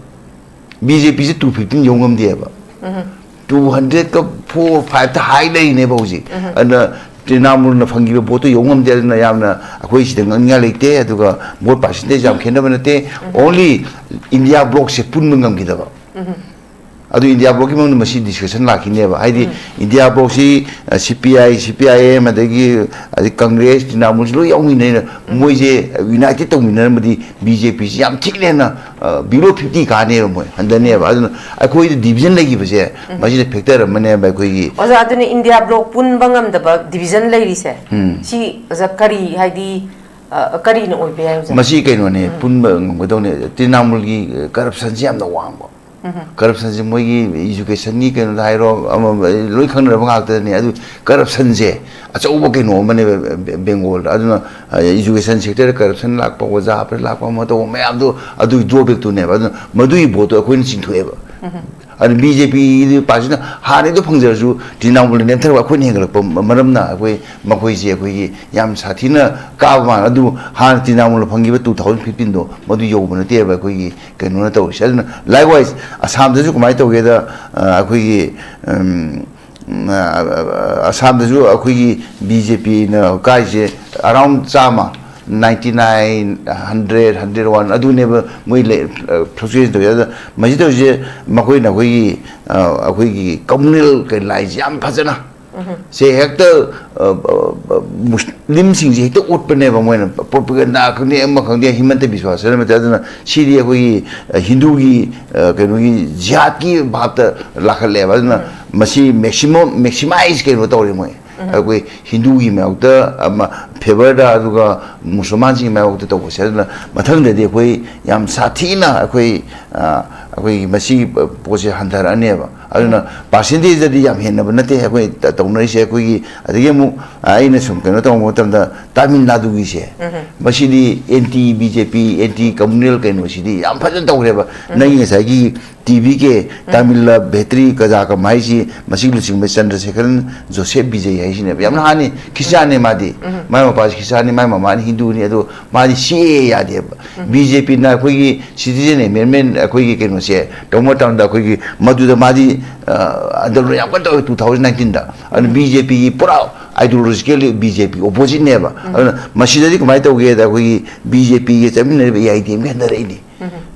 B J P ꯁꯦ two fifteen ꯌꯧ ꯉꯝꯗꯦꯕ꯫ ꯎꯝ꯫ ꯇꯨ ꯍꯟꯗ꯭ꯔꯦꯗꯀ ꯐꯣꯔ ꯐꯥꯏꯚꯇ ꯍꯥꯏ ꯂꯩꯔꯤꯅꯦꯕ ꯍꯧꯖꯤꯛ꯫ ꯑꯗꯨꯅ ꯇ꯭ꯔꯤꯅꯥꯃꯨꯜꯅ ꯐꯪꯈꯤꯕ ꯚꯣꯠꯇꯣ ꯌꯧ ꯉꯝꯗꯦ꯫ ꯑꯗꯨꯅ ꯌꯥꯝꯅ ꯑꯩꯈꯣꯏ ꯁꯤꯗ ꯉꯛꯅꯤꯡꯉꯥꯏ ꯂꯩꯇꯦ꯫ ꯑꯗꯨꯒ ꯚꯣꯠ ꯄꯥꯔꯁꯦꯟꯇꯦꯖ ꯌꯥꯝ ꯈꯦꯠꯅꯕ ꯅꯠꯇꯦ꯫ ꯑꯣꯟꯂꯤ ꯏꯟꯗꯤꯌꯥ ꯕ꯭ꯂꯣꯛꯁꯦ ꯄꯨꯟꯕ ꯉꯝꯈꯤꯗꯕ꯫ ꯑꯗꯨ ꯏꯟꯗꯤꯌꯥ ꯕ꯭ꯂꯣꯛꯀꯤ ꯃꯅꯨꯡꯗ ꯃꯁꯤ ꯗꯤꯁꯀꯁꯟ ꯂꯥꯛꯈꯤꯅꯦꯕ꯫ ꯍꯥꯏꯗꯤ ꯏꯟꯗꯤꯌꯥ ꯕ꯭ꯂꯣꯛꯁꯤ, ꯁꯤ ꯄꯤ ꯑꯥꯏ, ꯁꯤ ꯄꯤ ꯑꯥꯏ ꯑꯦꯝ, ꯑꯗꯒꯤ, ꯑꯗꯩ ꯀꯪꯒ꯭ꯔꯦꯁ, ꯇ꯭ꯔꯤꯅꯥꯃꯨꯜꯁꯤ ꯂꯣꯏ ꯌꯥꯎꯃꯤꯟꯅꯩꯅ, ꯃꯣꯏꯁꯦ ꯌꯨꯅꯥꯏꯇꯦꯠ ꯇꯧꯃꯤꯟꯅꯔꯝꯃꯗꯤ ꯕꯤ ꯖꯦ ꯄꯤꯁꯤ ꯌꯥꯝ ꯊꯤꯅ ꯍꯦꯟꯅ ꯕꯤꯂꯣ ꯐꯤꯐꯇꯤ ꯀꯥꯅꯦꯕ, ꯃꯣꯏ ꯍꯟꯊꯅꯦꯕ꯫ ꯑꯗꯨꯅ ꯑꯩꯈꯣꯏꯗ ꯗꯤꯕꯤꯖꯟ ꯂꯩꯈꯤꯕꯁꯦ ꯃꯁꯤꯅ ꯐꯦꯛꯇꯔ ꯑꯃꯅꯦꯕ ꯑꯩꯈꯣꯏꯒꯤ꯫ ꯑꯣꯖꯥ, ꯑꯗꯨꯅ ꯏꯟꯗꯤꯌꯥ ꯕ꯭ꯂꯣꯛ ꯄꯨꯟꯕ ꯉꯝꯗꯕ ꯗꯤꯕꯤꯖꯟ ꯂꯩꯔꯤꯁꯦ, ꯁꯤ, ꯑꯣꯖꯥ, ꯀꯔꯤ, ꯍꯥꯏꯗꯤ, ꯑ, ꯀꯔꯤꯅ ꯑꯣꯏꯕ ꯌꯥꯏ, ꯑꯣꯖꯥ? ꯃꯁꯤ ꯀꯩꯅꯣꯅꯦ, ꯄꯨꯟꯕ ꯉꯝꯒꯗꯧꯅꯦ꯫ ꯇ꯭ꯔꯤꯅꯥꯃꯨꯜꯒꯤ ꯀꯔꯞꯁꯟꯁꯤ ꯌꯥꯝꯅ ꯋꯥꯡꯕ꯫ ꯀꯔꯞꯁꯟꯁꯤ ꯃꯣꯏꯒꯤ ꯏꯖꯨꯀꯦꯁꯟꯒꯤ ꯀꯩꯅꯣꯗ ꯍꯥꯏꯔꯣ, ꯑꯃ ꯂꯣꯏ ꯈꯪꯅꯔꯕ ꯉꯥꯛꯇꯅꯤ꯫ ꯑꯗꯨ ꯀꯔꯞꯁꯟꯁꯦ ꯑꯆꯧꯕ ꯀꯩꯅꯣ ꯑꯃꯅꯦꯕ ꯕꯦ-, ꯕꯦꯡꯒꯣꯜꯗ꯫ ꯑꯗꯨꯅ, ꯑ, ꯏꯖꯨꯀꯦꯁꯟ ꯁꯦꯛꯇꯔꯗ ꯀꯔꯞꯁꯟ ꯂꯥꯛꯄ, ꯑꯣꯖꯥ ꯑꯐꯕ ꯂꯥꯛꯄ, ꯑꯃ ꯇꯧꯕ ꯃꯌꯥꯝꯗꯣ ꯑꯗꯨꯒꯤ ꯗ꯭ꯔꯣꯕꯦꯛꯇꯨꯅꯦꯕ꯫ ꯑꯗꯨꯅ ꯃꯗꯨꯒꯤ ꯚꯣꯠꯇꯣ ꯑꯩꯈꯣꯏꯅ ꯆꯤꯡꯊꯣꯛꯑꯦꯕ꯫ ꯑꯗꯨ ꯕꯤ ꯖꯦ ꯄꯤꯒꯤ ꯄꯥꯔꯇꯤꯅ ꯍꯥꯟꯅꯗꯣ ꯐꯪꯖꯔꯁꯨ ꯇ꯭ꯔꯤꯅꯥꯃꯨꯜꯅ ꯅꯦꯝꯊꯔꯒ ꯑꯩꯈꯣꯏꯅ ꯍꯦꯟꯒꯠꯂꯛꯄ ꯃꯔꯝꯅ ꯑꯩꯈꯣꯏ, ꯃꯈꯣꯏꯁꯦ ꯑꯩꯈꯣꯏꯒꯤ ꯌꯥꯝ ꯁꯥꯊꯤꯅ ꯀꯥꯕ ꯃꯥꯜꯂꯦ꯫ ꯑꯗꯨꯕꯨ ꯍꯥꯟꯅ ꯇ꯭ꯔꯤꯅꯥꯃꯨꯜꯅ ꯐꯪꯈꯤꯕ ꯇꯨ ꯊꯥꯎꯖꯟ ꯐꯤꯐꯇꯤꯟꯗꯣ ꯃꯗꯨ ꯌꯧꯕ ꯅꯠꯇꯦꯕ ꯑꯩꯈꯣꯏꯒꯤ ꯀꯩꯅꯣꯅ ꯇꯧꯔꯤꯁꯦ꯫ ꯑꯗꯨꯅ likewise ꯑꯁꯥꯝꯗꯁꯨ ꯀꯃꯥꯏꯅ ꯇꯧꯒꯦꯗ, ꯑ, ꯑꯩꯈꯣꯏꯒꯤ, ꯎꯝ, ꯎꯝ, ꯑ, ꯑ, ꯑ, ꯑꯁꯥꯝꯗꯁꯨ ꯑꯩꯈꯣꯏꯒꯤ ꯕꯤ ꯖꯦ ꯄꯤꯅ ꯀꯥꯏꯁꯦ ꯑꯔꯥꯎꯟ ꯆꯥꯝꯃ, ninety nine, hundred, hundred one ꯑꯗꯨꯅꯦꯕ ꯃꯣꯏ ꯂꯩ, ꯑ, fluctuation ꯇꯧꯔꯤꯁꯦ꯫ ꯑꯗꯨꯅ ꯃꯁꯤ ꯇꯧꯔꯤꯁꯦ ꯃꯈꯣꯏꯅ ꯑꯩꯈꯣꯏꯒꯤ, ꯑ, ꯑꯩꯈꯣꯏꯒꯤ communal ꯀꯩ ꯂꯥꯏꯟꯁꯦ ꯌꯥꯝ ꯐꯖꯅ ꯁꯦ ꯍꯦꯛꯇ, ꯑ, ꯑ, ꯑ, ꯃꯨꯁꯂꯤꯝꯁꯤꯡꯁꯦ ꯍꯦꯛꯇ ꯎꯠꯄꯅꯦꯕ ꯃꯣꯏꯅ꯫ ꯄ꯭ꯔꯣꯄꯒꯦꯟꯗꯥ ꯈꯪꯗꯦ, ꯑꯃ ꯈꯪꯗꯦ, ꯍꯤꯃꯟꯇ ꯕꯤꯁ꯭ꯋꯥ ꯁꯔꯃꯗ꯫ ꯑꯗꯨꯅ ꯁꯤꯗꯤ ꯑꯩꯈꯣꯏꯒꯤ, ꯑ, ꯍꯤꯟꯗꯨꯒꯤ, ꯑ, ꯀꯩꯅꯣꯒꯤ ꯖꯤꯍꯥꯗꯀꯤ ꯚꯥꯞꯇ ꯂꯥꯛꯈꯠꯂꯦꯕ꯫ ꯑꯗꯨꯅ ꯃꯁꯤ maximum, maximize ꯀꯩꯅꯣ ꯇꯧꯔꯦ ꯃꯣꯏ꯫ ꯑꯩꯈꯣꯏ ꯍꯤꯟꯗꯨꯒꯤ ꯃꯥꯌꯣꯛꯇ ꯑꯃ ꯐꯦꯚꯔꯗ, ꯑꯗꯨꯒ ꯃꯨꯁꯜꯃꯥꯟꯁꯤꯡꯒꯤ ꯃꯥꯌꯣꯛꯇ ꯇꯧꯕꯁꯦ꯫ ꯑꯗꯨꯅ ꯃꯊꯪꯗꯗꯤ ꯑꯩꯈꯣꯏ ꯌꯥꯝ ꯁꯥꯊꯤꯅ ꯑꯩꯈꯣꯏ, ꯑ, ꯑꯩꯈꯣꯏꯒꯤ ꯃꯁꯤꯒꯤ ꯄꯣꯠꯁꯦ ꯍꯟꯊꯔꯛꯑꯅꯦꯕ꯫ ꯑꯗꯨꯅ ꯄꯥꯔꯁꯦꯟꯇꯦꯖꯇꯗꯤ ꯌꯥꯝ ꯍꯦꯟꯅꯕ ꯅꯠꯇꯦ ꯑꯩꯈꯣꯏ ꯇ-, ꯇꯧꯅꯔꯤꯁꯦ꯫ ꯑꯩꯈꯣꯏꯒꯤ, ꯑꯗꯒꯤ ꯑꯃꯨꯛ, ꯑ, ꯑꯩꯅ ꯁꯨꯝ ꯀꯩꯅꯣ ꯇꯧꯕ ꯃꯇꯝꯗ ꯇꯥꯃꯤꯜ ꯅꯥꯗꯨꯒꯤꯁꯦ, ꯃꯁꯤꯗꯤ ꯑꯦꯟꯇꯤ ꯕꯤ ꯖꯦ ꯄꯤ, ꯑꯦꯟꯇꯤ ꯀꯝꯃꯨꯅꯦꯜ ꯀꯩꯅꯣꯁꯤꯗꯤ ꯌꯥꯝ ꯐꯖꯅ ꯇꯧꯔꯦꯕ꯫ ꯅꯪꯒꯤ ꯉꯁꯥꯏꯒꯤ ꯇꯤ ꯚꯤ ꯀꯦ, ꯇꯥꯃꯤꯜ ꯕꯦꯇ꯭ꯔꯤ ꯀꯖꯥꯀꯝ ꯍꯥꯏꯁꯤ, ꯃꯁꯤꯒꯤ ꯂꯨꯆꯤꯡꯕ ꯆꯟꯗ꯭ꯔꯁꯦꯈꯔꯟ ꯖꯣꯁꯦꯐ ꯕꯤꯖꯌ ꯍꯥꯏꯁꯤꯅꯦꯕ꯫ ꯌꯥꯝꯅ ꯍꯥꯅꯤ, ꯈ꯭ꯔꯤꯁꯇꯤꯌꯥꯟꯅꯤ ꯃꯥꯗꯤ꯫ ꯃꯥꯏ ꯃꯄꯥꯁꯤ ꯈ꯭ꯔꯤꯁꯇꯤꯌꯥꯟꯅꯤ, ꯃꯥꯏ ꯃꯃꯥꯅꯤ ꯍꯤꯟꯗꯨꯅꯤ꯫ ꯑꯗꯣ ꯃꯥꯗꯤ ꯁꯤ ꯑꯦ ꯑꯦ ꯌꯥꯗꯦꯕ꯫ ꯕꯤ ꯖꯦ ꯄꯤꯅ ꯑꯩꯈꯣꯏꯒꯤ citizen amendment, ꯑꯩꯈꯣꯏꯒꯤ ꯀꯩꯅꯣꯁꯦ ꯇꯧꯕ ꯃꯇꯝꯗ, ꯑꯩꯈꯣꯏꯒꯤ ꯃꯗꯨꯗ ꯃꯥꯗꯤ, ꯑ, ꯑꯟꯗꯣꯂꯟ ꯌꯥꯝ ꯀꯟꯅ ꯇꯧꯋꯤ two thousand nineteenꯗ꯫ ꯑꯗꯨꯅ ꯕꯤ ꯖꯦ ꯄꯤꯒꯤ ꯄꯨꯔꯥ ideologically ꯕꯤ ꯖꯦ ꯄꯤ oppositeꯅꯦꯕ꯫ ꯑꯗꯨꯅ ꯃꯁꯤꯗꯗꯤ ꯀꯃꯥꯏꯅ ꯇꯧꯒꯦꯗ, ꯑꯩꯈꯣꯏꯒꯤ ꯕꯤ ꯖꯦ ꯄꯤꯒ ꯆꯠꯃꯤꯟꯅꯔꯤꯕ ꯑꯦ ꯑꯥꯏ ꯗꯤ ꯑꯦꯝ ꯀꯦ ꯍꯟꯊꯔꯛꯏꯅꯤ꯫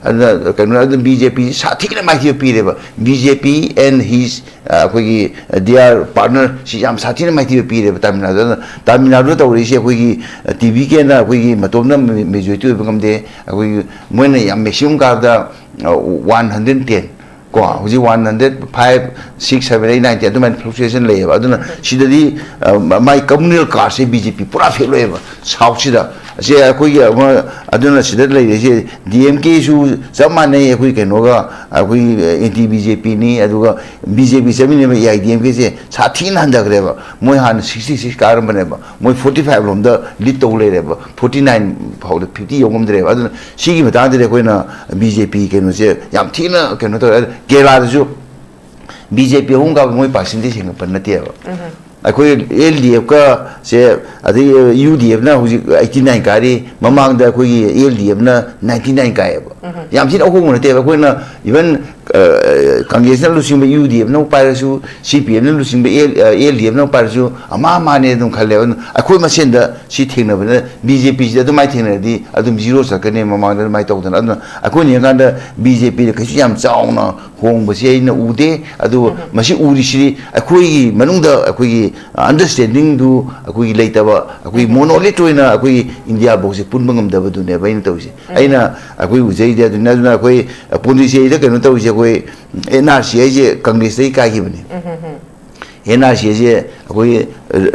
ꯑꯗꯨꯅ ꯀꯩꯅꯣ, ꯑꯗꯨ ꯕꯤ ꯖꯦ ꯄꯤ ꯁꯥꯊꯤꯅ ꯃꯥꯏꯊꯤꯕ ꯄꯤꯔꯦꯕ꯫ B J P and his, ꯑ, ꯑꯩꯈꯣꯏꯒꯤ, ꯑ, they are partner ꯁꯤ ꯌꯥꯝ ꯁꯥꯊꯤꯅ ꯃꯥꯏꯊꯤꯕ ꯄꯤꯔꯦꯕ ꯇꯥꯃꯤꯜ ꯅꯥꯗꯨꯗ꯫ ꯑꯗꯨꯅ ꯇꯥꯃꯤꯜ ꯅꯥꯗꯨꯗ ꯇꯧꯔꯤꯁꯦ ꯑꯩꯈꯣꯏꯒꯤ, ꯑ, ꯇꯤ ꯚꯤ ꯀꯦꯅ ꯑꯩꯈꯣꯏꯒꯤ ꯃꯇꯣꯝꯇ ꯃꯦ-, majority ꯑꯣꯏꯕ ꯉꯝꯗꯦ꯫ ꯑꯩꯈꯣꯏꯒꯤ ꯃꯣꯏꯅ ꯌꯥꯝ maximum ꯀꯥꯕꯗ, ꯑ, one hundred ten ꯀꯣ, ꯍꯧꯖꯤꯛ one hundred five, six, seven, eight, nine, ten ꯑꯗꯨꯃꯥꯏꯅ fluctuation ꯂꯩꯌꯦꯕ꯫ ꯑꯗꯨꯅ ꯁꯤꯗꯗꯤ, ꯑ, ꯃꯥꯏ communal cardꯁꯦ ꯕꯤ ꯖꯦ ꯄꯤ ꯄꯨꯔꯥ fail ꯑꯣꯏꯌꯦꯕ southꯁꯤꯗ꯫ ꯑꯁꯤ ꯑꯩꯈꯣꯏꯒꯤ ꯑꯃ, ꯑꯗꯨꯅ ꯁꯤꯗ ꯂꯩꯔꯤꯁꯦ ꯗꯤ ꯑꯦꯝ ꯀꯦꯁꯨ ꯆꯞ ꯃꯥꯟꯅꯩ, ꯑꯩꯈꯣꯏ ꯀꯩꯅꯣꯒ, ꯑꯩꯈꯣꯏ ꯑꯦꯟꯇꯤ ꯕꯤ ꯖꯦ ꯄꯤꯅꯤ꯫ ꯑꯗꯨꯒ ꯕꯤ ꯖꯦ ꯄꯤ ꯆꯠꯃꯤꯟꯅꯕ ꯑꯦ ꯑꯥꯏ ꯗꯤ ꯑꯦꯝ ꯀꯦꯁꯦ ꯁꯥꯊꯤꯅ ꯍꯟꯊꯈ꯭ꯔꯦꯕ꯫ ꯃꯣꯏ ꯍꯥꯟꯅ sixty six ꯀꯥꯔꯝꯕꯅꯦꯕ, ꯃꯣꯏ forty five ꯂꯣꯝꯗ lead ꯇꯧ ꯂꯩꯔꯦꯕ, forty nine ꯐꯥꯎꯗ, fifty ꯌꯧ ꯉꯝꯗ꯭ꯔꯦꯕ꯫ ꯑꯗꯨꯅ ꯁꯤꯒꯤ ꯃꯇꯥꯡꯗꯗꯤ ꯑꯩꯈꯣꯏꯅ ꯕꯤ ꯖꯦ ꯄꯤ ꯀꯩꯅꯣꯁꯦ ꯌꯥꯝ ꯊꯤꯅ ꯀꯩꯅꯣ ꯇꯧꯔꯦ꯫ ꯑꯗꯨ ꯀꯦꯔꯂꯥꯗꯁꯨ ꯕꯤ ꯖꯦ ꯄꯤ ꯑꯍꯨꯝ ꯀꯥꯕ ꯃꯣꯏ percentage ꯍꯦꯟꯒꯠꯄ ꯅꯠꯇꯦꯕ꯫ ꯑꯩꯈꯣꯏ ꯑꯦꯜ ꯗꯤ ꯑꯦꯐꯀ ꯁꯦ, ꯑꯗꯩ ꯌꯨ ꯗꯤ ꯑꯦꯐꯅ ꯍꯧꯖꯤꯛ eighty nine ꯀꯥꯔꯤ, ꯃꯃꯥꯡꯗ ꯑꯩꯈꯣꯏꯒꯤ ꯑꯦꯜ ꯗꯤ ꯑꯦꯐꯅ ninety nine ꯀꯥꯏꯌꯦꯕ꯫ ꯌꯥꯝ ꯊꯤꯅ ꯑꯍꯣꯡꯕ ꯅꯠꯇꯦꯕ꯫ ꯑꯩꯈꯣꯏꯅ even, ꯑ, ꯀꯪꯒ꯭ꯔꯦꯁꯅ ꯂꯨꯆꯤꯡꯕ ꯌꯨ ꯗꯤ ꯑꯦꯐꯅ ꯄꯥꯏꯔꯁꯨ, ꯁꯤ ꯄꯤ ꯑꯦꯝꯅ ꯂꯨꯆꯤꯡꯕ ꯑꯦꯜ, ꯑ, ꯑꯦꯜ ꯗꯤ ꯑꯦꯐꯅ ꯄꯥꯏꯔꯁꯨ ꯑꯃ ꯑꯃꯅꯦ ꯑꯗꯨꯝ ꯈꯜꯂꯦꯕ꯫ ꯑꯗꯨꯅ ꯑꯩꯈꯣꯏ ꯃꯁꯦꯟꯗ ꯁꯤ ꯊꯦꯡꯅꯕꯅ ꯕꯤ ꯖꯦ ꯄꯤꯁꯤꯗ ꯑꯗꯨꯃꯥꯏꯅ ꯊꯦꯡꯅꯔꯗꯤ ꯑꯗꯨꯝ zero ꯆꯠꯀꯅꯤ ꯃꯃꯥꯡꯗ ꯑꯗꯨꯃꯥꯏꯅ ꯇꯧꯗꯅ꯫ ꯑꯗꯨꯅ ꯑꯩꯈꯣꯏꯅ ꯌꯦꯡꯀꯥꯟꯗ ꯕꯤ ꯖꯦ ꯄꯤꯗ ꯀꯩꯁꯨ ꯌꯥꯝ ꯆꯥꯎꯅ ꯍꯣꯡꯕꯁꯤ ꯑꯩꯅ ꯎꯗꯦ꯫ ꯑꯗꯨꯕꯨ ꯃꯁꯤ ꯎꯔꯤꯁꯤꯗꯤ ꯑꯩꯈꯣꯏꯒꯤ ꯃꯅꯨꯡꯗ ꯑꯩꯈꯣꯏꯒꯤ understandingꯗꯨ ꯑꯩꯈꯣꯏꯒꯤ ꯂꯩꯇꯕ, ꯑꯩꯈꯣꯏ monolith ꯑꯣꯏꯅ ꯑꯩꯈꯣꯏꯒꯤ ꯏꯟꯗꯤꯌꯥ ꯐꯥꯎꯁꯦ ꯄꯨꯟꯕ ꯉꯝꯗꯕꯗꯨꯅꯦꯕ ꯑꯩꯅ ꯇꯧꯔꯤꯁꯦ꯫ ꯑꯩꯅ ꯑꯩꯈꯣꯏ ꯎꯖꯩꯗꯤ ꯑꯗꯨꯅ, ꯑꯗꯨꯅ ꯑꯩꯈꯣꯏ ꯄꯣꯟꯗꯤꯆꯦꯔꯤꯗ ꯀꯩꯅꯣ ꯇꯧꯔꯤꯁꯦ, ꯑꯩꯈꯣꯏ ꯑꯦꯟ ꯑꯥꯔ ꯁꯤ ꯍꯥꯏꯁꯦ ꯀꯪꯒ꯭ꯔꯦꯁꯇꯒꯤ ꯀꯥꯏꯈꯤꯕꯅꯦ꯫ ꯑꯦꯟ ꯑꯥꯔ ꯁꯤ ꯍꯥꯏꯁꯦ ꯑꯩꯈꯣꯏ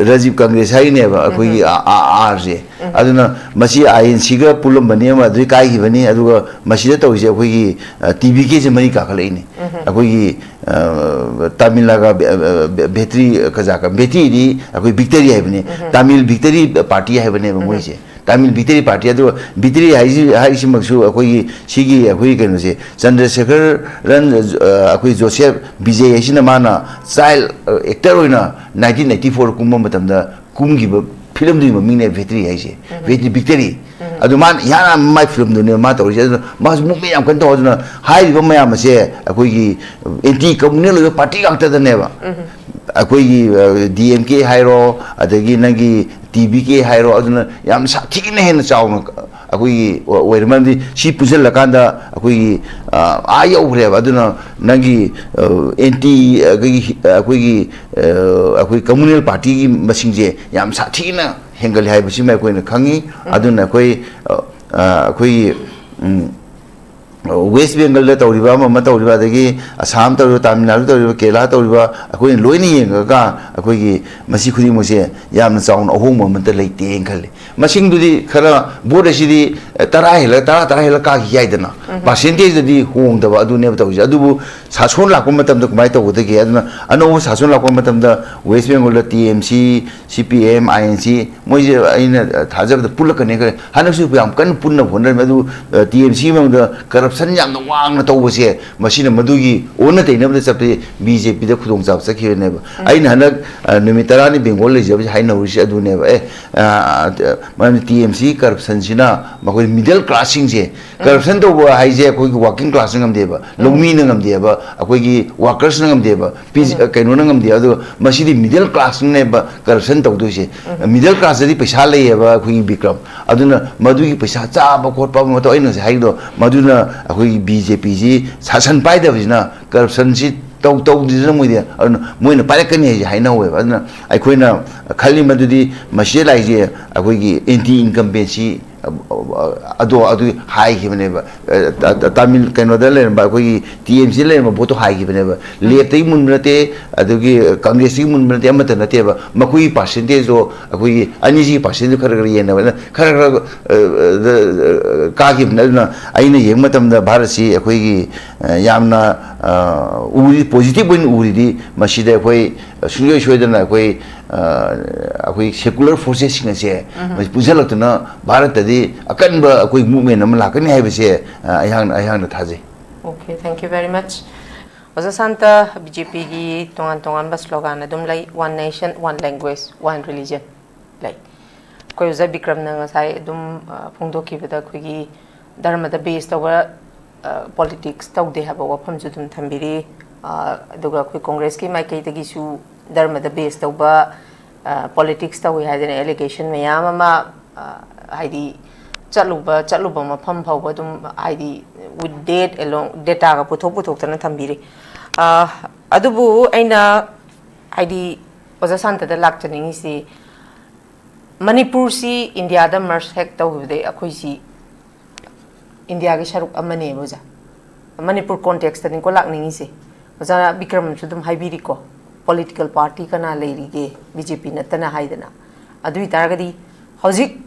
ꯔꯥꯖꯤꯕ ꯀꯪꯒ꯭ꯔꯦꯁ ꯍꯥꯏꯔꯤꯅꯦꯕ, ꯑꯩꯈꯣꯏꯒꯤ ꯑꯥ, ꯑꯥ, ꯑꯥꯔꯁꯦ꯫ ꯑꯗꯨꯅ ꯃꯁꯤ ꯑꯥꯏ ꯑꯦꯟ ꯁꯤꯒ ꯄꯨꯜꯂꯝꯕꯅꯤ ꯑꯃ, ꯑꯗꯨꯗꯩ ꯀꯥꯏꯈꯤꯕꯅꯤ꯫ ꯑꯗꯨꯒ ꯃꯁꯤꯗ ꯇꯧꯔꯤꯁꯦ ꯑꯩꯈꯣꯏꯒꯤ, ꯑ, ꯇꯤ ꯚꯤ ꯀꯦꯁꯦ ꯃꯔꯤ ꯀꯥꯈꯠꯂꯛꯏꯅꯦ꯫ ꯑꯩꯈꯣꯏꯒꯤ, ꯑ, ꯇꯥꯃꯤꯜ ꯅꯥꯒꯥ ꯕꯦ-, ꯑ, ꯕꯦ-, ꯕꯦꯇ꯭ꯔꯤ ꯀꯖꯥꯀ, ꯕꯦꯇ꯭ꯔꯤꯗꯤ ꯑꯩꯈꯣꯏ ꯕꯤꯛꯇꯔꯤ ꯍꯥꯏꯕꯅꯤ, ꯇꯥꯃꯤꯜ ꯕꯤꯛꯇꯔꯤ ꯄꯥꯔꯇꯤ ꯍꯥꯏꯕꯅꯦꯕ ꯃꯣꯏꯁꯦ꯫ ꯇꯥꯃꯤꯜ ꯕꯤꯛꯇꯔꯤ ꯄꯥꯔꯇꯤ꯫ ꯑꯗꯨꯒ ꯕꯤꯛꯇꯔꯤ ꯍꯥꯏꯁꯤ, ꯍꯥꯏꯔꯤꯁꯤꯃꯛꯁꯨ ꯑꯩꯈꯣꯏꯒꯤ ꯁꯤꯒꯤ ꯑꯩꯈꯣꯏꯒꯤ ꯀꯩꯅꯣꯁꯦ, ꯆꯟꯗ꯭ꯔꯁꯦꯈꯔ ꯔꯟ, ꯑ, ꯑꯩꯈꯣꯏ ꯖꯣꯁꯦꯐ ꯕꯤꯖꯦ ꯍꯥꯏꯁꯤꯅ ꯃꯥꯅ ꯆꯥꯏꯜ ꯑꯦꯛꯇꯔ ꯑꯣꯏꯅ ꯅꯥꯏꯟꯇꯤꯟ ꯑꯩꯠꯇꯤ ꯐꯣꯔ ꯀꯨꯝꯕ ꯃꯇꯝꯗ ꯀꯨꯝꯈꯤꯕ ꯐꯤꯂꯝꯗꯨꯒꯤ ꯃꯃꯤꯡꯅꯦ ꯕꯤꯛꯇꯔꯤ ꯍꯥꯏꯁꯦ꯫ ꯎꯝ꯫ ꯕꯤꯛꯇꯔꯤ, ꯕꯤꯛꯇꯔꯤ꯫ ꯎꯝ꯫ ꯑꯗꯨ ꯃꯥꯅ ꯏꯍꯥꯟ ꯍꯥꯟꯕ ꯃꯥꯏ ꯐꯤꯂꯝꯗꯨꯅꯦ ꯃꯥ ꯇꯧꯔꯤꯁꯦ꯫ ꯑꯗꯨꯅ ꯃꯥꯁꯨ ꯃꯨꯞꯃꯦꯟ ꯌꯥꯝ ꯀꯟꯅ ꯇꯧ꯫ ꯑꯗꯨꯅ ꯍꯥꯏꯔꯤꯕ ꯃꯌꯥꯝ ꯑꯁꯦ ꯑꯩꯈꯣꯏꯒꯤ ꯑꯦꯟꯇꯤ ꯀꯝꯃꯨꯅꯦꯜ ꯑꯣꯏꯕ ꯄꯥꯔꯇꯤ ꯉꯥꯛꯇꯗꯅꯦꯕ꯫ ꯎꯝ꯫ ꯑꯩꯈꯣꯏꯒꯤ, ꯑ, ꯗꯤ ꯑꯦꯝ ꯀꯦ ꯍꯥꯏꯔꯣ, ꯑꯗꯒꯤ ꯅꯪꯒꯤ ꯇꯤ ꯕꯤ ꯀꯦ ꯍꯥꯏꯔꯣ, ꯑꯗꯨꯅ ꯌꯥꯝ ꯁꯥꯊꯤꯅ ꯍꯦꯟꯅ ꯆꯥꯎꯅ ꯑꯩꯈꯣꯏꯒꯤ ꯑꯣꯏꯔꯦ꯫ ꯃꯔꯝꯗꯤ ꯁꯤ ꯄꯨꯟꯁꯤꯜꯂꯀꯥꯟꯗ ꯑꯩꯈꯣꯏꯒꯤ, ꯑ, ꯑꯥ ꯌꯧꯈ꯭ꯔꯦꯕ꯫ ꯑꯗꯨꯅ ꯅꯪꯒꯤ, ꯑ, ꯑꯦꯟꯇꯤ, ꯑꯩꯈꯣꯏꯒꯤ, ꯑꯩꯈꯣꯏꯒꯤ, ꯑ, ꯑꯩꯈꯣꯏ ꯀꯝꯃꯨꯅꯦꯜ ꯄꯥꯔꯇꯤꯒꯤ ꯃꯁꯤꯡꯁꯦ ꯌꯥꯝ ꯁꯥꯊꯤꯅ ꯍꯦꯟꯒꯠꯂꯦ ꯍꯥꯏꯕꯁꯤꯃ ꯑꯩꯈꯣꯏꯅ ꯈꯪꯉꯤ꯫ ꯎꯝ꯫ ꯑꯗꯨꯅ ꯑꯩꯈꯣꯏ, ꯑ, ꯑ, ꯑꯩꯈꯣꯏꯒꯤ, ꯎꯝ, ꯋꯦꯁ ꯕꯦꯡꯒꯜꯗ ꯇꯧꯔꯤꯕ, ꯑꯃ ꯑꯃ ꯇꯧꯔꯤꯕ, ꯑꯗꯒꯤ ꯑꯁꯥꯝ ꯇꯧꯔꯤꯕ, ꯇꯥꯃꯤꯜ ꯅꯥꯗꯨ ꯇꯧꯔꯤꯕ, ꯀꯦꯔꯂꯥ ꯇꯧꯔꯤꯕ, ꯑꯩꯈꯣꯏꯅ ꯂꯣꯏꯅ ꯌꯦꯡꯉꯒ ꯑꯩꯈꯣꯏꯒꯤ ꯃꯁꯤ ꯈꯨꯗꯤꯡꯃꯛꯁꯦ ꯌꯥꯝꯅ ꯆꯥꯎꯅ ꯑꯍꯣꯡꯕ ꯑꯃꯠꯇ ꯂꯩꯇꯦꯅ ꯈꯜꯂꯤ꯫ ꯃꯁꯤꯡꯗꯨꯗꯤ ꯈꯔ, ꯚꯣꯠ ꯑꯁꯤꯗꯤ ꯇꯔꯥ ꯍꯦꯜꯂꯒ, ꯇꯔꯥ, ꯇꯔꯥ ꯍꯦꯜꯂꯒ ꯀꯥꯈꯤ ꯌꯥꯏꯗꯅ, ꯎꯝ꯫ ꯄꯥꯔꯁꯦꯟꯇꯦꯖꯇꯗꯤ ꯍꯣꯡꯗꯕ ꯑꯗꯨꯅꯦꯕ ꯇꯧꯔꯤꯁꯦ꯫ ꯑꯗꯨꯕꯨ ꯁꯥꯁꯣꯟ ꯂꯥꯛꯄ ꯃꯇꯝꯗ ꯀꯃꯥꯏꯅ ꯇꯧꯒꯗꯒꯦ? ꯑꯗꯨꯅ ꯑꯅꯧꯕ ꯁꯥꯁꯣꯟ ꯂꯥꯛꯄ ꯃꯇꯝꯗ ꯋꯦꯁ ꯕꯦꯡꯒꯣꯜꯗ ꯇꯤ ꯑꯦꯝ ꯁꯤ, ꯁꯤ ꯄꯤ ꯑꯦꯝ, ꯑꯥꯏ ꯑꯦꯟ ꯁꯤ, ꯃꯣꯏꯁꯦ ꯑꯩꯅ ꯊꯥꯖꯕꯗ ꯄꯨꯜꯂꯛꯀꯅꯤ ꯈꯜꯂꯤ꯫ ꯍꯟꯗꯛꯁꯨ ꯌꯥꯝ ꯀꯟꯅ ꯄꯨꯟꯅ ꯍꯣꯠꯅꯔꯝꯃꯤ꯫ ꯑꯗꯨ, ꯑ, ꯇꯤ ꯑꯦꯝ ꯁꯤꯒꯤ ꯃꯅꯨꯡꯗ ꯀꯔꯞꯁꯟ ꯌꯥꯝꯅ ꯋꯥꯡꯅ ꯇꯧꯕꯁꯦ, ꯃꯁꯤꯅ ꯃꯗꯨꯒꯤ ꯑꯣꯟꯅ ꯇꯩꯅꯕꯗ ꯆꯠꯄꯁꯦ ꯕꯤ ꯖꯦ ꯄꯤꯗ ꯈꯨꯗꯣꯡꯆꯥꯕ ꯆꯠꯈꯤꯕꯅꯦꯕ꯫ ꯎꯝ꯫ ꯑꯩꯅ ꯍꯟꯗꯛ, ꯑ, ꯅꯨꯃꯤꯠ ꯇꯔꯥꯅꯤ ꯕꯦꯡꯒꯣꯜ ꯂꯩꯖꯕꯁꯦ ꯍꯥꯏꯅꯍꯧꯔꯤꯁꯦ ꯑꯗꯨꯅꯦꯕ꯫ ꯑꯦ, ꯑ, ꯃꯔꯝꯗꯤ ꯇꯤ ꯑꯦꯝ ꯁꯤ ꯀꯔꯞꯁꯟꯁꯤꯅ ꯃꯈꯣꯏ ꯃꯤꯗꯜ ꯀ꯭ꯂꯥꯁꯁꯤꯡꯁꯦ, ꯎꯝ꯫ ꯀꯔꯞꯁꯟ ꯇꯧꯕ ꯍꯥꯏꯁꯦ ꯑꯩꯈꯣꯏꯒꯤ ꯋꯥꯔꯀꯤꯡ ꯀ꯭ꯂꯥꯁꯅ ꯉꯝꯗꯦꯕ, ꯎꯝ꯫ ꯂꯧꯃꯤꯅ ꯉꯝꯗꯦꯕ, ꯑꯩꯈꯣꯏꯒꯤ ꯋꯥꯔꯀꯔꯁꯅ ꯉꯝꯗꯦꯕ, ꯄꯤ-, ꯎꯝ꯫ ꯀꯩꯅꯣꯅ ꯉꯝꯗꯦ꯫ ꯑꯗꯣ ꯃꯁꯤꯗꯤ ꯃꯤꯗꯜ ꯀ꯭ꯂꯥꯁꯅꯦꯕ ꯀꯔꯞꯁꯟ ꯇꯧꯗꯣꯏꯁꯦ꯫ ꯎꯝ꯫ ꯃꯤꯗꯜ ꯀ꯭ꯂꯥꯁꯇꯗꯤ ꯄꯩꯁꯥ ꯂꯩꯌꯦꯕ ꯑꯩꯈꯣꯏꯒꯤ ꯕꯤꯀ꯭ꯔꯝ, ꯑꯗꯨꯅ ꯃꯗꯨꯒꯤ ꯄꯩꯁꯥ ꯆꯥꯕ ꯈꯣꯠꯄ ꯑꯃ ꯃꯇꯧ ꯑꯩꯅ ꯉꯁꯥꯏ ꯍꯥꯏꯕꯗꯣ, ꯃꯗꯨꯅ ꯑꯩꯈꯣꯏꯒꯤ ꯕꯤ ꯖꯦ ꯄꯤꯁꯤ ꯁꯥꯁꯟ ꯄꯥꯏꯗꯕꯁꯤꯅ ꯀꯔꯞꯁꯟꯁꯤ ꯇꯧ-, ꯇꯧꯗ꯭ꯔꯤꯁꯤꯅ ꯃꯣꯏꯗꯤ, ꯑꯗꯨꯅ ꯃꯣꯏꯅ ꯄꯥꯏꯔꯛꯀꯅꯤ ꯍꯥꯏꯁꯦ ꯍꯥꯏꯅꯍꯧꯋꯦꯕ꯫ ꯑꯗꯨꯅ ꯑꯩꯈꯣꯏꯅ ꯈꯜꯂꯤ ꯃꯗꯨꯗꯤ ꯃꯁꯤꯗ ꯂꯥꯛꯏꯁꯦ ꯑꯩꯈꯣꯏꯒꯤ ꯑꯦꯟꯇꯤ ꯏꯟꯀꯝꯕꯦꯟꯁꯤ ꯑꯗꯣ ꯑꯗꯨ ꯍꯥꯏꯈꯤꯕꯅꯦꯕ꯫ ꯑ, ꯇꯥ-, ꯇꯥ-, ꯇꯥꯃꯤꯜ ꯀꯩꯅꯣꯗ ꯂꯩꯔꯝꯕ ꯑꯩꯈꯣꯏꯒꯤ ꯇꯤ ꯑꯦꯝ ꯁꯤꯗ ꯂꯩꯔꯝꯕ ꯚꯣꯠꯇꯣ ꯍꯥꯏꯈꯤꯕꯅꯦꯕ꯫ ꯎꯝ꯫ ꯂꯦꯐꯇꯒꯤ ꯃꯨꯟꯕ ꯅꯠꯇꯦ, ꯑꯗꯨꯒꯤ ꯀꯪꯒ꯭ꯔꯦꯁꯇꯒꯤ ꯃꯨꯟꯕ ꯅꯠꯇꯦ, ꯑꯃꯠꯇ ꯅꯠꯇꯦꯕ꯫ ꯃꯈꯣꯏꯒꯤ ꯄꯥꯔꯁꯦꯟꯇꯦꯖꯇꯣ ꯑꯩꯈꯣꯏꯒꯤ ꯑꯅꯤꯁꯤꯒꯤ ꯄꯥꯔꯁꯦꯟꯇꯦꯖ ꯈꯔ ꯈꯔ ꯌꯦꯟꯅꯕ, ꯈꯔ ꯈꯔ, ꯑ, ꯑ, ꯀꯥꯈꯤꯕꯅꯤ꯫ ꯑꯗꯨꯅ ꯑꯩꯅ ꯌꯦꯡꯕ ꯃꯇꯝꯗ ꯚꯥꯔꯠꯁꯤ ꯑꯩꯈꯣꯏꯒꯤ, ꯑ, ꯌꯥꯝꯅ ꯑ, ꯎꯔꯤ, positive ꯑꯣꯏꯅ ꯎꯔꯤꯗꯤ ꯃꯁꯤꯗ ꯑꯩꯈꯣꯏ ꯁꯨꯡꯁꯣꯏ ꯁꯣꯏꯗꯅ ꯑꯩꯈꯣꯏ, ꯑ, ꯑꯩꯈꯣꯏ secular forcesꯁꯤꯡ ꯑꯁꯦ ꯃꯁꯤ ꯄꯨꯟꯁꯤꯜꯂꯛꯇꯨꯅ ꯚꯥꯔꯠꯇꯗꯤ ꯑꯀꯟꯕ ꯑꯩꯈꯣꯏ movement ꯑꯃ ꯂꯥꯛꯀꯅꯤ ꯍꯥꯏꯕꯁꯦ, ꯑ, ꯑꯩꯍꯥꯛꯅ, ꯑꯩꯍꯥꯛꯅ ꯊꯥꯖꯩ꯫ Okay, thank you very much. ꯑꯣꯖꯥ ꯁꯥꯟꯇ, BJPꯒꯤ ꯇꯣꯉꯥꯟ ꯇꯣꯉꯥꯟꯕ slogan ꯑꯗꯨꯝ ꯂꯩ, "One nation, one language, one religion" ꯂꯩ꯫ ꯑꯩꯈꯣꯏ ꯑꯣꯖꯥ ꯕꯤꯀ꯭ꯔꯝꯅ ꯉꯁꯥꯏ ꯑꯗꯨꯝ, ꯑ, ꯐꯣꯡꯗꯣꯛꯈꯤꯕꯗ ꯑꯩꯈꯣꯏꯒꯤ ꯙꯔꯃꯗ base ꯇꯧꯕ, ꯑ, politics ꯇꯧꯗꯦ ꯍꯥꯏꯕ ꯋꯥꯐꯝꯁꯨ ꯑꯗꯨꯝ ꯊꯝꯕꯤꯔꯤ꯫ ꯑ, ꯑꯗꯨꯒ ꯑꯩꯈꯣꯏ ꯀꯣꯡꯒ꯭ꯔꯦꯁꯀꯤ ꯃꯥꯏꯀꯩꯗꯒꯤꯁꯨ ꯙꯔꯃꯗ base ꯇꯧꯕ, ꯑ, politics ꯇꯧꯏ ꯍꯥꯏꯗꯅ allegation ꯃꯌꯥꯝ ꯑꯃ, ꯑ, ꯍꯥꯏꯗꯤ ꯆꯠꯂꯨꯕ, ꯆꯠꯂꯨꯕ ꯃꯐꯝ ꯐꯥꯎꯕ ꯑꯗꯨꯝ ꯍꯥꯏꯗꯤ with date along dataꯒ ꯄꯨꯊꯣꯛ ꯄꯨꯊꯣꯛꯇꯅ ꯊꯝꯕꯤꯔꯤ꯫ ꯑ, ꯑꯗꯨꯕꯨ ꯑꯩꯅ ꯍꯥꯏꯗꯤ ꯑꯣꯖꯥ ꯁꯥꯟꯇꯗ ꯂꯥꯛꯆꯅꯤꯡꯉꯤꯁꯤ, ꯃꯅꯤꯄꯨꯔꯁꯤ ꯏꯟꯗꯤꯌꯥꯗ merge ꯍꯦꯛ ꯇꯧꯈꯤꯕꯗꯩ ꯑꯩꯈꯣꯏꯁꯤ ꯏꯟꯗꯤꯌꯥꯒꯤ ꯁꯔꯨꯛ ꯑꯃꯅꯦꯕ ꯑꯣꯖꯥ꯫ ꯃꯅꯤꯄꯨꯔ contextꯇꯅꯤꯀꯣ ꯂꯥꯛꯅꯤꯡꯉꯤꯁꯦ꯫ ꯑꯣꯖꯥ ꯕꯤꯀ꯭ꯔꯝꯅꯁꯨ ꯑꯗꯨꯝ ꯍꯥꯏꯕꯤꯔꯤꯀꯣ, political party ꯀꯅꯥ ꯂꯩꯔꯤꯒꯦ, BJP ꯅꯠꯇꯅ ꯍꯥꯏꯗꯅ꯫ ꯑꯗꯨ ꯑꯣꯏ ꯇꯥꯔꯒꯗꯤ ꯍꯧꯖꯤꯛ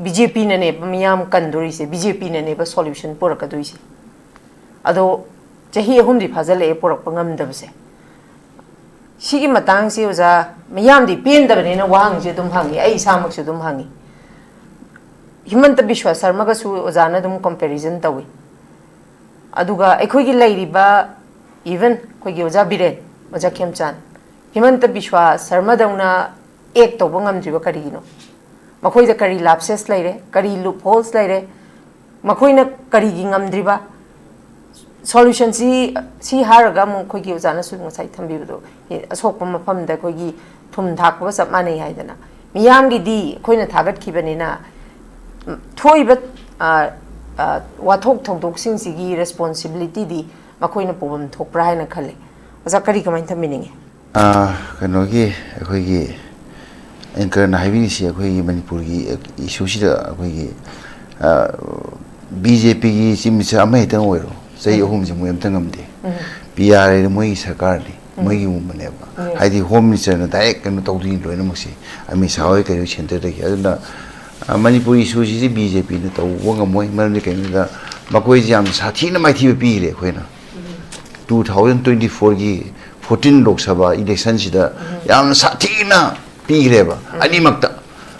BJPꯅꯅꯦꯕ ꯃꯤꯌꯥꯝ ꯀꯟꯗꯣꯔꯤꯁꯦ, BJPꯅꯅꯦꯕ solution ꯄꯨꯔꯛꯀꯗꯣꯏꯁꯦ꯫ ꯑꯗꯣ ꯆꯍꯤ ꯑꯍꯨꯝꯗꯤ ꯐꯥꯖꯤꯜꯂꯛꯑꯦ ꯄꯨꯔꯛꯄ ꯉꯝꯗꯕꯁꯦ꯫ ꯁꯤꯒꯤ ꯃꯇꯥꯡꯁꯤ ꯑꯣꯖꯥ, ꯃꯤꯌꯥꯝꯗꯤ ꯄꯦꯟꯗꯕꯅꯤꯅ ꯋꯥꯍꯪꯁꯦ ꯑꯗꯨꯝ ꯍꯪꯉꯤ, ꯑꯩ ꯏꯁꯥꯃꯛꯁꯨ ꯑꯗꯨꯝ ꯍꯪꯉꯤ꯫ ꯍꯤꯃꯟꯇ ꯕꯤꯁ꯭ꯋꯥ ꯁꯔꯃꯒꯁꯨ ꯑꯣꯖꯥꯅ ꯑꯗꯨꯝ comparison ꯇꯧꯏ꯫ ꯑꯗꯨꯒ ꯑꯩꯈꯣꯏꯒꯤ ꯂꯩꯔꯤꯕ, even ꯑꯩꯈꯣꯏꯒꯤ ꯑꯣꯖꯥ ꯕꯤꯔꯦꯟ, ꯑꯣꯖꯥ ꯈꯦꯝꯆꯥꯟ, ꯍꯤꯃꯟꯇ ꯕꯤꯁ꯭ꯋꯥ ꯁꯔꯃꯗꯧꯅ act ꯇꯧꯕ ꯉꯝꯗ꯭ꯔꯤꯕ ꯀꯔꯤꯒꯤꯅꯣ? ꯃꯈꯣꯏꯗ ꯀꯔꯤ lapses ꯂꯩꯔꯦ, ꯀꯔꯤ loopholes ꯂꯩꯔꯦ, ꯃꯈꯣꯏꯅ ꯀꯔꯤꯒꯤ ꯉꯝꯗ꯭ꯔꯤꯕ? Solutionꯁꯤ, ꯁꯤ ꯍꯥꯏꯔꯒ ꯑꯃꯨꯛ ꯑꯩꯈꯣꯏꯒꯤ ꯑꯣꯖꯥꯅꯁꯨ ꯉꯁꯥꯏ ꯊꯝꯕꯤꯕꯗꯣ, ꯑꯦ, ꯑꯁꯣꯛꯄ ꯃꯐꯝꯗ ꯑꯩꯈꯣꯏꯒꯤ ꯊꯨꯝ ꯊꯥꯛꯄꯒ ꯆꯞ ꯃꯥꯟꯅꯩ ꯍꯥꯏꯗꯅ꯫ ꯃꯤꯌꯥꯝꯒꯤꯗꯤ ꯑꯩꯈꯣꯏꯅ ꯊꯥꯒꯠꯈꯤꯕꯅꯤꯅ, ꯎꯝ, ꯊꯣꯛꯏꯕ, ꯑ, ꯑ, ꯋꯥꯊꯣꯛ ꯊꯧꯗꯣꯛꯁꯤꯡꯁꯤꯒꯤ responsibilityꯗꯤ ꯃꯈꯣꯏꯅ ꯄꯨꯐꯝ ꯊꯣꯛꯄ꯭ꯔꯥ ꯍꯥꯏꯅ ꯈꯜꯂꯦ꯫ ꯑꯣꯖꯥ, ꯀꯔꯤ ꯀꯃꯥꯏꯅ ꯊꯝꯕꯤꯅꯤꯡꯉꯤ? ꯑ, ꯀꯩꯅꯣꯒꯤ, ꯑꯩꯈꯣꯏꯒꯤ anchorꯅ ꯍꯥꯏꯕꯤꯔꯤꯁꯤ ꯑꯩꯈꯣꯏꯒꯤ ꯃꯅꯤꯄꯨꯔꯒꯤ issueꯁꯤꯗ ꯑꯩꯈꯣꯏꯒꯤ, ꯑ, BJPꯒꯤ Chief Minister ꯑꯃꯍꯦꯛꯇꯪ ꯑꯣꯏꯔꯣ, ꯆꯍꯤ ꯑꯍꯨꯝꯁꯦ ꯃꯣꯏ ꯑꯝꯇ ꯉꯝꯗꯦ꯫ PRAꯗꯤ ꯃꯣꯏꯒꯤ ꯁꯔꯀꯥꯔꯅꯤ, ꯃꯣꯏꯒꯤꯒꯨꯝꯕꯅꯦꯕ꯫ ꯍꯥꯏꯗꯤ Home Ministerꯅ direct ꯀꯩꯅꯣ ꯇꯧꯗꯣꯏꯅꯤ ꯂꯣꯏꯅꯃꯛꯁꯦ, ꯑꯃꯤꯠ ꯁꯥ ꯍꯣꯏ ꯀꯩꯍꯣꯏ centreꯗꯒꯤ꯫ ꯑꯗꯨꯅ, ꯑ, ꯃꯅꯤꯄꯨꯔ issueꯁꯤꯗꯤ BJPꯅ ꯇꯧꯕ ꯉꯝꯃꯣꯏ꯫ ꯃꯔꯝꯗꯤ ꯀꯩꯅꯣꯗ ꯃꯈꯣꯏꯁꯦ ꯌꯥꯝ ꯁꯥꯊꯤꯅ ꯃꯥꯏꯊꯤꯕ ꯄꯤꯈ꯭ꯔꯦ ꯑꯩꯈꯣꯏꯅ꯫ ꯇꯨ ꯊꯥꯎꯖꯟ ꯇ꯭ꯋꯦꯟꯇꯤ ꯐꯣꯔꯒꯤ ꯐꯣꯔꯇꯤꯟ ꯂꯣꯛ ꯁꯚꯥ ꯏꯂꯦꯛꯁꯟꯁꯤꯗ ꯌꯥꯝꯅ ꯁꯥꯊꯤꯅ ꯄꯤꯈ꯭ꯔꯦꯕ꯫ ꯑꯅꯤꯃꯛꯇ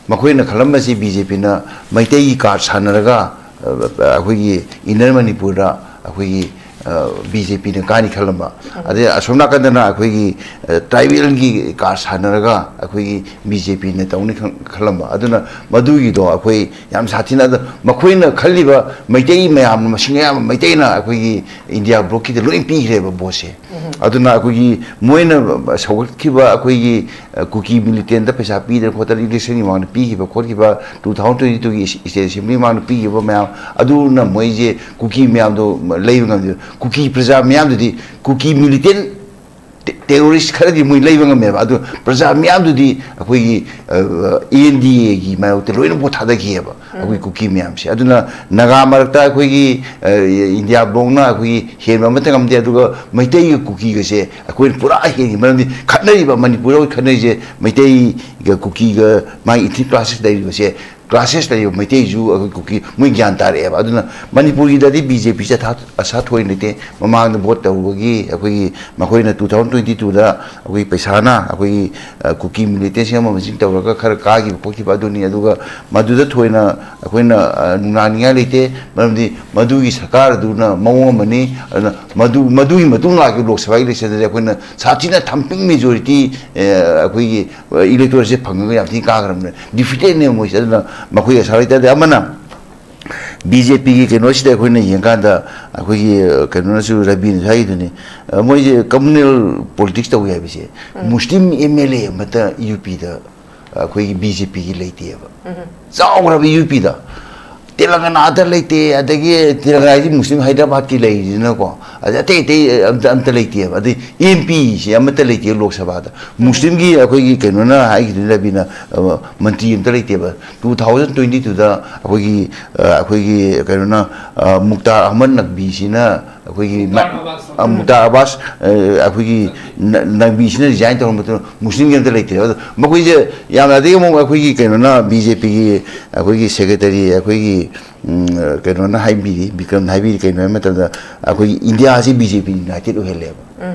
ꯃꯈꯣꯏꯅ ꯈꯜꯂꯝꯕꯁꯤ ꯕꯤ ꯖꯦ ꯄꯤꯅ ꯃꯩꯇꯩꯒꯤ ꯀꯥꯔꯗ ꯁꯥꯟꯅꯔꯒ, ꯑ, ꯑꯩꯈꯣꯏꯒꯤ ꯏꯟꯅꯔ ꯃꯅꯤꯄꯨꯔꯗ ꯑꯩꯈꯣꯏꯒꯤ ꯕꯤ ꯖꯦ ꯄꯤꯅ ꯀꯥꯅꯤ ꯈꯜꯂꯝꯕ, ꯑꯗꯩ ꯑꯁꯣꯝ ꯅꯥꯀꯟꯗꯅ ꯑꯩꯈꯣꯏꯒꯤ, ꯑ, ꯇ꯭ꯔꯥꯏꯕꯦꯜꯒꯤ ꯀꯥꯔꯗ ꯁꯥꯟꯅꯔꯒ ꯑꯩꯈꯣꯏꯒꯤ ꯕꯤ ꯖꯦ ꯄꯤꯅ ꯇꯧꯅꯤ ꯈꯟ-, ꯈꯜꯂꯝꯕ꯫ ꯑꯗꯨꯅ ꯃꯗꯨꯒꯤꯗꯣ ꯑꯩꯈꯣꯏ ꯌꯥꯝ ꯁꯥꯊꯤꯅ, ꯑꯗꯣ ꯃꯈꯣꯏꯅ ꯈꯜꯂꯤꯕ ꯃꯩꯇꯩ ꯃꯌꯥꯝꯅ, ꯃꯁꯤꯡ ꯑꯌꯥꯝꯕ ꯃꯩꯇꯩꯅ ꯑꯩꯈꯣꯏꯒꯤ ꯏꯟꯗꯤꯌꯥ ꯕ꯭ꯂꯣꯛꯀꯤꯗ ꯂꯣꯏ ꯄꯤꯈ꯭ꯔꯦꯕ ꯚꯣꯠꯁꯦ꯫ ꯑꯗꯨꯅ ꯑꯩꯈꯣꯏꯒꯤ ꯃꯣꯏꯅ ꯁꯧꯒꯠꯈꯤꯕ ꯑꯩꯈꯣꯏꯒꯤ, ꯑ, ꯀꯨꯀꯤ ꯃꯤꯂꯤꯇꯦꯟꯗ ꯄꯩꯁꯥ ꯄꯤꯗꯅ ꯈꯣꯠꯇꯅ ꯏꯂꯦꯛꯁꯟꯒꯤ ꯃꯃꯥꯡꯗ ꯄꯤꯈꯤꯕ ꯈꯣꯠꯈꯤꯕ, ꯇꯨ ꯊꯥꯎꯖꯟ ꯇ꯭ꯋꯦꯟꯇꯤ ꯇꯨꯒꯤ ꯏꯁ-, ꯏꯁꯇꯦꯠ ꯑꯦꯁꯦꯝꯕ꯭ꯂꯤ ꯃꯃꯥꯡꯗ ꯄꯤꯈꯤꯕ ꯃꯌꯥꯝ ꯑꯗꯨꯅ ꯃꯣꯏꯁꯦ ꯀꯨꯀꯤ ꯃꯌꯥꯝꯗꯣ ꯂꯩꯕ ꯉꯝꯗꯦ꯫ ꯀꯨꯀꯤ ꯄ꯭ꯔꯖꯥ ꯃꯌꯥꯝꯗꯨꯗꯤ ꯀꯨꯀꯤ ꯃꯤꯂꯤꯇꯦꯟ ꯇꯦ-, ꯇꯦꯔꯣꯔꯤꯁ ꯈꯔꯗꯤ ꯃꯣꯏ ꯂꯩꯕ ꯉꯝꯃꯦꯕ꯫ ꯑꯗꯨ ꯄ꯭ꯔꯖꯥ ꯃꯌꯥꯝꯗꯨꯗꯤ ꯑꯩꯈꯣꯏꯒꯤ, ꯑ, ꯑꯦꯟ ꯗꯤ ꯑꯦꯒꯤ ꯃꯥꯌꯣꯛꯇ ꯂꯣꯏꯅ ꯚꯣꯠ ꯊꯥꯗꯈꯤꯑꯕ ꯑꯩꯈꯣꯏ ꯀꯨꯀꯤ ꯃꯌꯥꯝꯁꯦ꯫ ꯑꯗꯨꯅ ꯅꯥꯒꯥ ꯃꯔꯛꯇ ꯑꯩꯈꯣꯏꯒꯤ, ꯑ, ꯏꯟꯗꯤꯌꯥ ꯕ꯭ꯂꯣꯛꯅ ꯑꯩꯈꯣꯏꯒꯤ ꯍꯦꯟꯕ ꯑꯃꯠꯇ ꯉꯝꯗꯦ꯫ ꯑꯗꯨꯒ ꯃꯩꯇꯩꯒ ꯀꯨꯀꯤꯒꯁꯦ ꯑꯩꯈꯣꯏꯅ ꯄꯨꯔꯥ ꯍꯦꯟꯈꯤ꯫ ꯃꯔꯝꯗꯤ ꯈꯠꯅꯔꯤꯕ, ꯃꯅꯤꯄꯨꯔꯗ ꯑꯩꯈꯣꯏ ꯈꯠꯅꯔꯤꯁꯦ ꯃꯩꯇꯩꯒ ꯀꯨꯀꯤꯒ ꯃꯥꯒꯤ ꯏꯊꯅꯤꯛ ꯀ꯭ꯂꯥꯁꯦꯁ ꯂꯩꯔꯤꯕꯁꯦ, ꯀ꯭ꯂꯥꯁꯦꯁ ꯂꯩꯔꯤꯕ ꯃꯩꯇꯩꯁꯨ ꯑꯩꯈꯣꯏ ꯀꯨꯀꯤ ꯃꯣꯏ ꯒ꯭ꯌꯥꯟ ꯇꯥꯔꯛꯑꯦꯕ꯫ ꯑꯗꯨꯅ ꯃꯅꯤꯄꯨꯔꯒꯤꯗꯗꯤ ꯕꯤ ꯖꯦ ꯄꯤꯁꯦ ꯑꯊꯥ-, ꯑꯁꯥ ꯊꯣꯏꯅ ꯂꯩꯇꯦ꯫ ꯃꯃꯥꯡꯗ ꯚꯣꯠ ꯇꯧꯕꯒꯤ ꯑꯩꯈꯣꯏꯒꯤ ꯃꯈꯣꯏꯅ ꯇꯨ ꯊꯥꯎꯖꯟ ꯇ꯭ꯋꯦꯟꯇꯤ ꯇꯨꯗ ꯑꯩꯈꯣꯏꯒꯤ ꯄꯩꯁꯥꯅ ꯑꯩꯈꯣꯏꯒꯤ, ꯑ, ꯀꯨꯀꯤ ꯃꯤꯂꯤꯇꯦꯟꯁꯤꯡ ꯑꯃ ꯑꯃꯁꯤꯡ ꯇꯧꯔꯒ ꯈꯔ ꯀꯥꯈꯤꯕ ꯈꯣꯠꯈꯤꯕ ꯑꯗꯨꯅꯤ꯫ ꯑꯗꯨꯒ ꯃꯗꯨꯗ ꯊꯣꯏꯅ ꯑꯩꯈꯣꯏꯅ, ꯑ, ꯅꯨꯡꯅꯥꯡꯅꯤꯡꯉꯥꯏ ꯂꯩꯇꯦ꯫ ꯃꯔꯝꯗꯤ ꯃꯗꯨꯒꯤ ꯁꯔꯀꯥꯔ ꯑꯗꯨꯅ ꯃꯑꯣꯡ ꯑꯃꯅꯤ꯫ ꯑꯗꯨꯅ ꯃꯗꯨ, ꯃꯗꯨꯒꯤ ꯃꯇꯨꯡ ꯂꯥꯛꯈꯤꯕ ꯂꯣꯛ ꯁꯚꯥ ꯏꯂꯦꯛꯁꯟꯗꯗꯤ ꯑꯩꯈꯣꯏꯅ ꯁꯥꯊꯤꯅ ꯊꯝꯄꯤꯡ ꯃꯦꯖꯣꯔꯤꯇꯤ, ꯑ, ꯑꯩꯈꯣꯏꯒꯤ ꯏꯂꯦꯛꯇꯣꯔꯦꯠꯁꯦ ꯐꯪꯉꯒ ꯌꯥꯝ ꯊꯤꯅ ꯀꯥꯈ꯭ꯔꯕꯅꯦ꯫ ꯗꯤꯐꯤꯇꯦꯠꯅꯦꯕ ꯃꯣꯏꯁꯦ꯫ ꯑꯗꯨꯅ ꯃꯈꯣꯏ ꯑꯁꯥ ꯂꯩꯇꯥꯔꯗꯤ ꯑꯃꯅ ꯕꯤ ꯖꯦ ꯄꯤꯒꯤ ꯀꯩꯅꯣꯁꯤꯗ ꯑꯩꯈꯣꯏꯅ ꯌꯦꯡꯀꯥꯟꯗ ꯑꯩꯈꯣꯏꯒꯤ, ꯑ, ꯀꯩꯅꯣꯅꯁꯨ, ꯔꯕꯤꯅꯁꯨ ꯍꯥꯏꯗꯨꯅꯤ, ꯑ, ꯃꯣꯏꯁꯦ ꯀꯝꯃꯨꯅꯦꯜ ꯄꯣꯂꯤꯇꯤꯛꯁ ꯇꯧꯏ ꯍꯥꯏꯕꯁꯦ꯫ ꯃꯨꯁꯂꯤꯝ ꯑꯦꯝ ꯑꯦꯜ ꯑꯦ ꯑꯃꯠꯇ ꯌꯨ ꯄꯤꯗ ꯑꯩꯈꯣꯏꯒꯤ ꯕꯤ ꯖꯦ ꯄꯤꯒꯤ ꯂꯩꯇꯦꯕ꯫ ꯆꯥꯎꯈ꯭ꯔꯕ ꯌꯨ ꯄꯤꯗ꯫ ꯇꯦꯂꯪꯒꯅꯥꯗ ꯂꯩꯇꯦ, ꯑꯗꯒꯤ ꯇꯦꯂꯪꯒꯅꯥꯗꯤ ꯃꯨꯁꯂꯤꯝ ꯍꯥꯏꯗ꯭ꯔꯕꯥꯗꯀꯤ ꯂꯩꯔꯤꯗꯅꯀꯣ, ꯑꯗꯩ ꯑꯇꯩ ꯑꯇꯩ ꯑꯝꯇ, ꯑꯝꯇ ꯂꯩꯇꯦꯕ꯫ ꯑꯗꯩ ꯑꯦꯝ ꯄꯤꯁꯦ ꯑꯃꯠꯇ ꯂꯩꯇꯦ ꯂꯣꯛ ꯁꯚꯥꯗ꯫ ꯃꯨꯁꯂꯤꯝꯒꯤ ꯑꯩꯈꯣꯏꯒꯤ ꯀꯩꯅꯣꯅ ꯍꯥꯏꯈꯤꯗꯨꯅꯤ, ꯔꯕꯤꯅ, ꯑ, ꯃꯟꯇ꯭ꯔꯤ ꯑꯝꯇ ꯂꯩꯇꯦꯕ꯫ ꯇꯨ ꯊꯥꯎꯖꯟ ꯇ꯭ꯋꯦꯟꯇꯤ ꯇꯨꯗ ꯑꯩꯈꯣꯏꯒꯤ, ꯑ, ꯑꯩꯈꯣꯏꯒꯤ ꯀꯩꯅꯣꯅ, ꯑ, ꯃꯨꯛꯇꯥꯔ ꯑꯍꯃꯗ ꯅꯛꯕꯤꯁꯤꯅ ꯑꯩꯈꯣꯏꯒꯤ ꯃ- ꯑ, ꯃꯨꯛꯇꯥꯔ ꯑꯕꯥꯁ, ꯑ, ꯑꯩꯈꯣꯏꯒꯤ ꯅ- ꯅꯕꯤꯁꯤꯅ ꯔꯤꯖꯥꯏꯟ ꯇꯧꯔꯕ ꯃꯇꯨꯡꯗ ꯃꯨꯁꯂꯤꯝꯒꯤ ꯑꯝꯇ ꯂꯩꯇ꯭ꯔꯦ꯫ ꯑꯗꯣ ꯃꯈꯣꯏꯁꯦ ꯌꯥꯝꯅ, ꯑꯗꯒꯤ ꯑꯃꯨꯛ ꯑꯩꯈꯣꯏꯒꯤ ꯀꯩꯅꯣꯅ, ꯕꯤ ꯖꯦ ꯄꯤꯒꯤ ꯑꯩꯈꯣꯏꯒꯤ ꯁꯦꯀ꯭ꯔꯦꯇꯔꯤ, ꯑꯩꯈꯣꯏꯒꯤ, ꯎꯝ, ꯀꯩꯅꯣꯅ ꯍꯥꯏꯕꯤꯔꯤ, ꯕꯤꯀ꯭ꯔꯝꯅ ꯍꯥꯏꯕꯤꯔꯤ, ꯀꯩꯅꯣ ꯍꯥꯏꯕ ꯃꯇꯝꯗ ꯑꯩꯈꯣꯏꯒꯤ ꯏꯟꯗꯤꯌꯥꯁꯤ ꯕꯤ ꯖꯦ ꯄꯤ ꯌꯨꯅꯥꯏꯇꯦꯠ ꯑꯣꯏꯍꯜꯂꯦꯕ꯫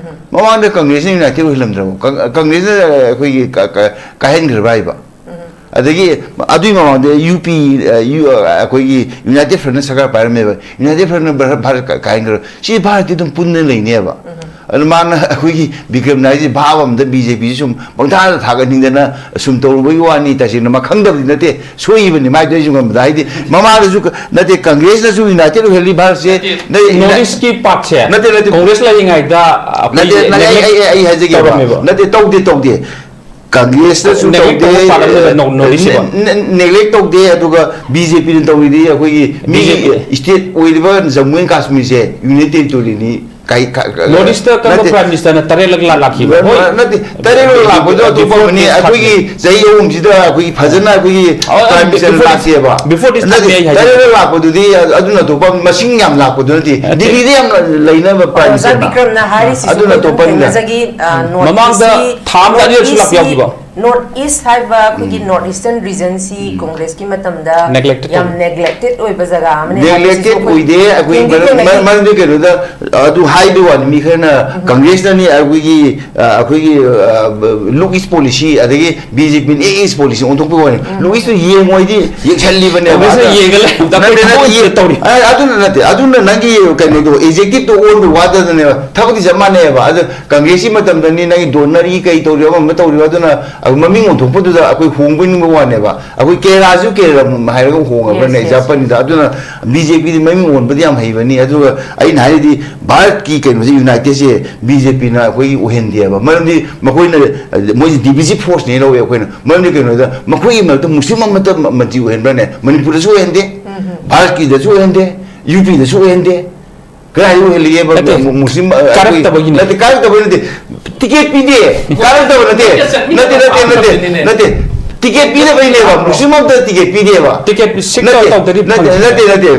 ꯃꯃꯥꯡꯗ ꯀꯪꯒ꯭ꯔꯦꯁꯅ ꯌꯨꯅꯥꯏꯇꯦꯠ ꯑꯣꯏꯍꯜꯂꯝꯗ꯭ꯔꯕ? ꯀꯪ- ꯀꯪꯒ꯭ꯔꯦꯁꯅ ꯑꯩꯈꯣꯏꯒꯤ ꯀ- ꯀ- ꯀꯥꯏꯍꯟꯈ꯭ꯔꯕ ꯍꯥꯏꯕ? ꯑꯗꯒꯤ ꯑꯗꯨꯒꯤ ꯃꯃꯥꯡꯗ ꯌꯨ ꯄꯤ, ꯑ, ꯌꯨ-, ꯑ, ꯑꯩꯈꯣꯏꯒꯤ ꯌꯨꯅꯥꯏꯇꯦꯠ ꯐ꯭ꯔꯟꯠꯅ ꯁꯔꯀꯥꯔ ꯄꯥꯏꯔꯝꯃꯦꯕ꯫ ꯌꯨꯅꯥꯏꯇꯦꯠ ꯐ꯭ꯔꯟꯠꯅ ꯚꯥꯔ- ꯚꯥꯔꯠ ꯀ- ꯀꯥꯏꯍꯟꯈ꯭ꯔꯕ? ꯁꯤ ꯚꯥꯔꯠꯇꯤ ꯑꯗꯨꯝ ꯄꯨꯟꯅ ꯂꯩꯅꯦꯕ꯫ ꯑꯗꯨ ꯃꯥꯅ ꯑꯩꯈꯣꯏꯒꯤ ꯕꯤꯀ꯭ꯔꯝꯅ ꯍꯥꯏꯁꯦ ꯚꯥꯕ ꯑꯝꯗ ꯕꯤ ꯖꯦ ꯄꯤꯁꯤ ꯁꯨꯝ ꯄꯪꯊꯥꯗ ꯊꯥꯒꯠꯅꯤꯡꯗꯅ ꯁꯨꯝ ꯇꯧꯔꯨꯕꯒꯤ ꯋꯥꯅꯤ, ꯇꯁꯦꯡꯅ ꯃꯥ ꯈꯪꯗꯕꯗꯤ ꯅꯠꯇꯦ, ꯁꯣꯏꯈꯤꯕꯅꯤ ꯃꯥꯏꯗꯨ ꯑꯩꯁꯨ ꯉꯝꯕꯗ꯫ ꯍꯥꯏꯗꯤ ꯃꯃꯥꯡꯗꯁꯨ ꯀ- ꯅꯠꯇꯦ, ꯀꯪꯒ꯭ꯔꯦꯁꯅꯁꯨ ꯌꯨꯅꯥꯏꯇꯦꯠ ꯑꯣꯏꯍꯜꯂꯤ ꯚꯥꯔꯠꯁꯦ꯫ ꯅꯠꯇꯦ, ꯅꯠꯇꯦ, ꯅꯣꯔꯠ ꯏꯁꯀꯤ ꯄꯥꯔꯠꯁꯦ ꯅꯠꯇꯦ, ꯅꯠꯇꯦ꯫ ꯀꯪꯒ꯭ꯔꯦꯁ ꯂꯩꯔꯤꯉꯩꯗ ꯑꯩꯈꯣꯏ ꯅꯠꯇꯦ, ꯅꯠꯇꯦ, ꯑꯩ, neglect ꯑꯩ, ꯑꯩ, ꯑꯩ ꯍꯥꯏꯖꯒꯦꯕ꯫ ꯇꯧꯔꯝꯃꯦꯕ꯫ ꯅꯠꯇꯦ, ꯇꯧꯗꯦ, ꯇꯧꯗꯦ꯫ ꯀꯪꯒ꯭ꯔꯦꯁꯅꯁꯨ neglect ꯇꯧꯗꯦ, ꯇꯧꯕ ꯄꯥꯔꯠ ꯑꯃꯗ ꯅꯣ-, ꯅꯣꯔꯠ ꯏꯁꯁꯤꯀꯣ꯫ ꯅꯦ-, ꯅꯦ-, neglect ꯇꯧꯗꯦ, ꯑꯗꯨꯒ ꯕꯤ ꯖꯦ ꯄꯤꯅ ꯇꯧꯔꯤꯗꯤ ꯑꯩꯈꯣꯏꯒꯤ ꯃꯤꯒꯤ ꯕꯤ ꯖꯦ ꯄꯤ꯫ ꯁ꯭ꯇꯦꯠ ꯑꯣꯏꯔꯤꯕ ꯖꯝꯃꯨ ꯑꯦꯟ ꯀꯥꯁꯃꯤꯔꯁꯦ ꯌꯨꯅꯤꯌꯟ ꯇꯦꯔꯤꯇꯣꯔꯤꯅꯤ꯫ ꯀꯥꯏ-, ꯀ-, ꯀ-, ꯅꯣꯔꯠ ꯏꯁꯇ ꯀꯔꯝꯕ ꯅꯠꯇꯦ꯫ ꯄ꯭ꯔꯥꯏꯝ ꯃꯤꯅꯤꯁꯇꯔꯅ ꯇꯔꯦꯠꯂꯛ ꯂꯥꯛꯈꯤꯕ? ꯅ-, ꯍꯣꯏ꯫ ꯅ-, ꯅꯠꯇꯦ, ꯇꯔꯦꯠꯂꯛ ꯂꯥꯛꯄꯗꯣ ꯑꯇꯣꯞꯄ ꯕꯤꯐꯣꯔ ꯑꯃꯅꯤ꯫ ꯗꯤꯁ ꯑꯩꯈꯣꯏꯒꯤ ꯆꯍꯤ ꯑꯍꯨꯝꯁꯤꯗ ꯑꯩꯈꯣꯏꯒꯤ ꯐꯖꯅ ꯑꯩꯈꯣꯏꯒꯤ ꯑ, ꯑ, ꯄ꯭ꯔꯥꯏꯝ ꯃꯤꯅꯤꯁꯇꯔ ꯕꯤꯐꯣꯔ ꯗꯤꯁ ꯂꯥꯛꯇꯦꯕ꯫ ꯕꯤꯐꯣꯔ ꯗꯤꯁ ꯅꯠꯇꯦ, ꯊꯥꯔꯇꯤ ꯑꯩ ꯍꯥꯏꯖꯒꯦ꯫ ꯇꯔꯦꯠꯂꯛ ꯂꯥꯛꯄꯗꯨꯗꯤ ꯑꯗꯨꯅ ꯑꯇꯣꯞꯄ, ꯃꯁꯤꯡ ꯌꯥꯝ ꯂꯥꯛꯄꯗꯨ ꯅꯠꯇꯦ꯫ ꯅꯠꯇꯦ꯫ ꯗꯤꯜꯂꯤꯗ ꯌꯥꯝꯅ ꯂꯩꯅꯕ ꯄ꯭ꯔꯥꯏꯝ ꯑꯣꯖꯥ ꯃꯤꯅꯤꯁꯇꯔꯅ꯫ ꯕꯤꯀ꯭ꯔꯝꯅ ꯍꯥꯏꯔꯤꯁꯤꯁꯨ ꯑꯗꯨꯅ ꯑꯩꯈꯣꯏ ꯑꯗꯨꯝ ꯑꯇꯣꯞꯄꯅꯤꯗ꯫ ꯊꯦꯡꯅꯖꯈꯤ, ꯑ, ꯅꯣꯔꯠ ꯃꯃꯥꯡꯗ ꯏꯁꯀꯤ, ꯊꯥ ꯑꯃꯗ ꯅꯣꯔꯠ ꯑꯅꯤꯔꯛꯁꯨ ꯂꯥꯛꯄ ꯏꯁꯀꯤ ꯌꯥꯎꯈꯤꯕ꯫ ꯅꯣꯔꯠ ꯏꯁ ꯍꯥꯏꯕ ꯑꯩꯈꯣꯏꯒꯤ ꯎꯝ꯫ ꯅꯣꯔꯠ ꯏꯁꯇꯔꯟ ꯔꯤꯖꯟꯁꯤ ꯎꯝ꯫ ꯀꯣꯡꯒ꯭ꯔꯦꯁꯀꯤ ꯃꯇꯝꯗ ꯅꯦꯒ꯭ꯂꯦꯛꯇꯦꯠ ꯌꯥꯝ ꯑꯣꯏ꯫ ꯅꯦꯒ꯭ꯂꯦꯛꯇꯦꯠ ꯑꯣꯏꯕ ꯖꯒꯥ ꯑꯃꯅꯦ ꯍꯥꯏꯕꯁꯤꯁꯨ ꯅꯦꯒ꯭ꯂꯦꯛꯇꯦꯠ ꯑꯩꯈꯣꯏ ꯑꯣꯏꯗꯦ꯫ ꯑꯩꯈꯣꯏ ꯊꯦꯡꯗꯤ ꯃꯔꯝ-, ꯊꯦꯡꯅꯩ꯫ ꯃꯔꯝꯗꯤ ꯀꯩꯅꯣꯗ, ꯑꯗꯨ ꯍꯥꯏꯕꯒꯤ ꯋꯥꯅꯤ, ꯃꯤ ꯈꯔꯅ ꯎꯝ꯫ ꯀꯪꯒ꯭ꯔꯦꯁꯅꯅꯤ ꯑꯩꯈꯣꯏꯒꯤ, ꯑ, ꯑꯩꯈꯣꯏꯒꯤ, ꯑ, ꯂꯨꯛ ꯏꯁ ꯄꯣꯂꯤꯁꯤ, ꯑꯗꯒꯤ ꯕꯤ ꯖꯦ ꯄꯤꯅ ꯑꯦꯛ ꯏꯁ ꯄꯣꯂꯤꯁꯤ ꯑꯣꯟꯊꯣꯛꯄꯒꯤ ꯋꯥꯅꯤ꯫ ꯎꯝ꯫ ꯂꯨꯛ ꯏꯁꯇꯨ ꯌꯦꯡꯉꯣꯏꯗꯤ ꯌꯦꯡꯁꯜꯂꯤꯕꯅꯦꯕ꯫ ꯀꯪꯒ꯭ꯔꯦꯁꯅ ꯑꯗꯨꯅ ꯌꯦꯡꯉ ꯂꯩ꯫ ꯅꯠꯇꯦ, ꯅꯠꯇꯦ, ꯇꯧꯔꯤ꯫ ꯑ, ꯑꯗꯨꯅ ꯅꯠꯇꯦ, ꯑꯗꯨꯅ ꯅꯪꯒꯤ ꯀꯩꯅꯣꯗꯣ, ꯑꯦꯖꯦꯛꯇꯤꯞꯇꯣ ꯑꯣꯟꯕ ꯋꯥꯗꯗꯅꯦꯕ꯫ ꯊꯕꯛꯇꯤ ꯆꯞ ꯃꯥꯟꯅꯩꯑꯕ꯫ ꯑꯗꯨ ꯀꯪꯒ꯭ꯔꯦꯁꯀꯤ ꯃꯇꯝꯗꯅꯤ ꯅꯪꯒꯤ ꯗꯣꯅꯔꯒꯤ ꯀꯩ ꯇꯧꯔꯤꯕ, ꯑꯃ ꯑꯃ ꯇꯧꯔꯤꯕ, ꯑꯗꯨꯅ ꯑꯩꯈꯣꯏ ꯃꯃꯤꯡ ꯑꯣꯟꯊꯣꯛꯄꯗꯨꯗ ꯑꯩꯈꯣꯏ ꯍꯣꯡꯕ ꯅꯤꯡꯕ ꯋꯥꯅꯦꯕ꯫ ꯑꯩꯈꯣꯏ ꯀꯦꯔꯂꯥꯁꯨ ꯀꯦꯔꯂꯥ ꯍꯥꯏꯔꯒ ꯍꯣꯡꯉꯕ꯭ꯔꯅꯦ? Yes, yes. ꯑꯦꯛꯖꯥꯝꯄꯜꯅꯤꯗ꯫ ꯑꯗꯨꯅ ꯕꯤ ꯖꯦ ꯄꯤꯗꯤ ꯃꯃꯤꯡ ꯑꯣꯟꯕꯗꯤ ꯌꯥꯝ ꯍꯩꯕꯅꯤ꯫ ꯑꯗꯨꯒ ꯑꯩꯅ ꯍꯥꯏꯔꯤꯗꯤ ꯚꯥꯔꯠꯀꯤ ꯀꯩꯅꯣꯁꯦ, ꯌꯨꯅꯥꯏꯇꯦꯠꯁꯦ ꯕꯤ ꯖꯦ ꯄꯤꯅ ꯑꯩꯈꯣꯏꯒꯤ ꯑꯣꯏꯍꯟꯗꯦꯕ꯫ ꯃꯔꯝꯗꯤ ꯃꯈꯣꯏꯅ, ꯃꯣꯏꯁꯦ ꯗꯤꯚꯤꯖꯤꯞ ꯐꯣꯔꯁꯅꯦ ꯂꯧꯋꯦ ꯑꯩꯈꯣꯏꯅ꯫ ꯃꯔꯝꯗꯤ ꯀꯩꯅꯣꯗ ꯃꯈꯣꯏꯒꯤ ꯃꯔꯛꯇ ꯃꯨꯁꯂꯤꯝ ꯑꯃꯠꯇ ꯃ-, ꯃꯟꯇ꯭ꯔꯤ ꯑꯣꯏꯍꯟꯕ꯭ꯔꯅꯦ? ꯃꯅꯤꯄꯨꯔꯗꯁꯨ ꯑꯣꯏꯍꯟꯗꯦ, ꯚꯥꯔꯠꯀꯤꯗꯁꯨ ꯑꯣꯏꯍꯟꯗꯦ, ꯌꯨ ꯄꯤꯗꯁꯨ ꯑꯣꯏꯍꯟꯗꯦ꯫ ꯀꯗꯥꯏꯗ ꯑꯣꯏꯍꯜꯂꯤꯒꯦꯕ? ꯅꯠꯇꯦ, ꯃꯨ-, ꯃꯨꯁꯂꯤꯝ, ꯑ, ꯑꯩꯈꯣꯏ ꯀꯥꯔꯛꯇꯕꯒꯤꯅꯦ꯫ ꯅꯠꯇꯦ, ꯀꯥꯔꯛꯇꯕꯒꯤ ꯅꯠꯇꯦ꯫ ꯇꯤꯀꯦꯠ ꯄꯤꯗꯦ꯫ ꯀꯥꯔꯛꯇꯕ ꯅꯠꯇꯦ꯫ ꯅꯠꯇꯦ, ꯅꯠꯇꯦ, ꯅꯠꯇꯦ, ꯅꯠꯇꯦ꯫ ꯇꯤꯀꯦꯠ ꯄꯤꯗꯕꯩꯅꯦꯕ, ꯃꯨꯁꯂꯤꯝ ꯑꯝꯇ ꯇꯤꯀꯦꯠ ꯄꯤꯗꯦꯕ꯫ ꯇꯤꯀꯦꯠ ꯁꯤꯛ ꯅꯠꯇꯦ, ꯇꯧꯗ꯭ꯔꯤ ꯅꯠꯇꯦ, ꯐꯪꯗ꯭ꯔꯤ꯫ ꯅꯠꯇꯦ, ꯅꯠꯇꯦ꯫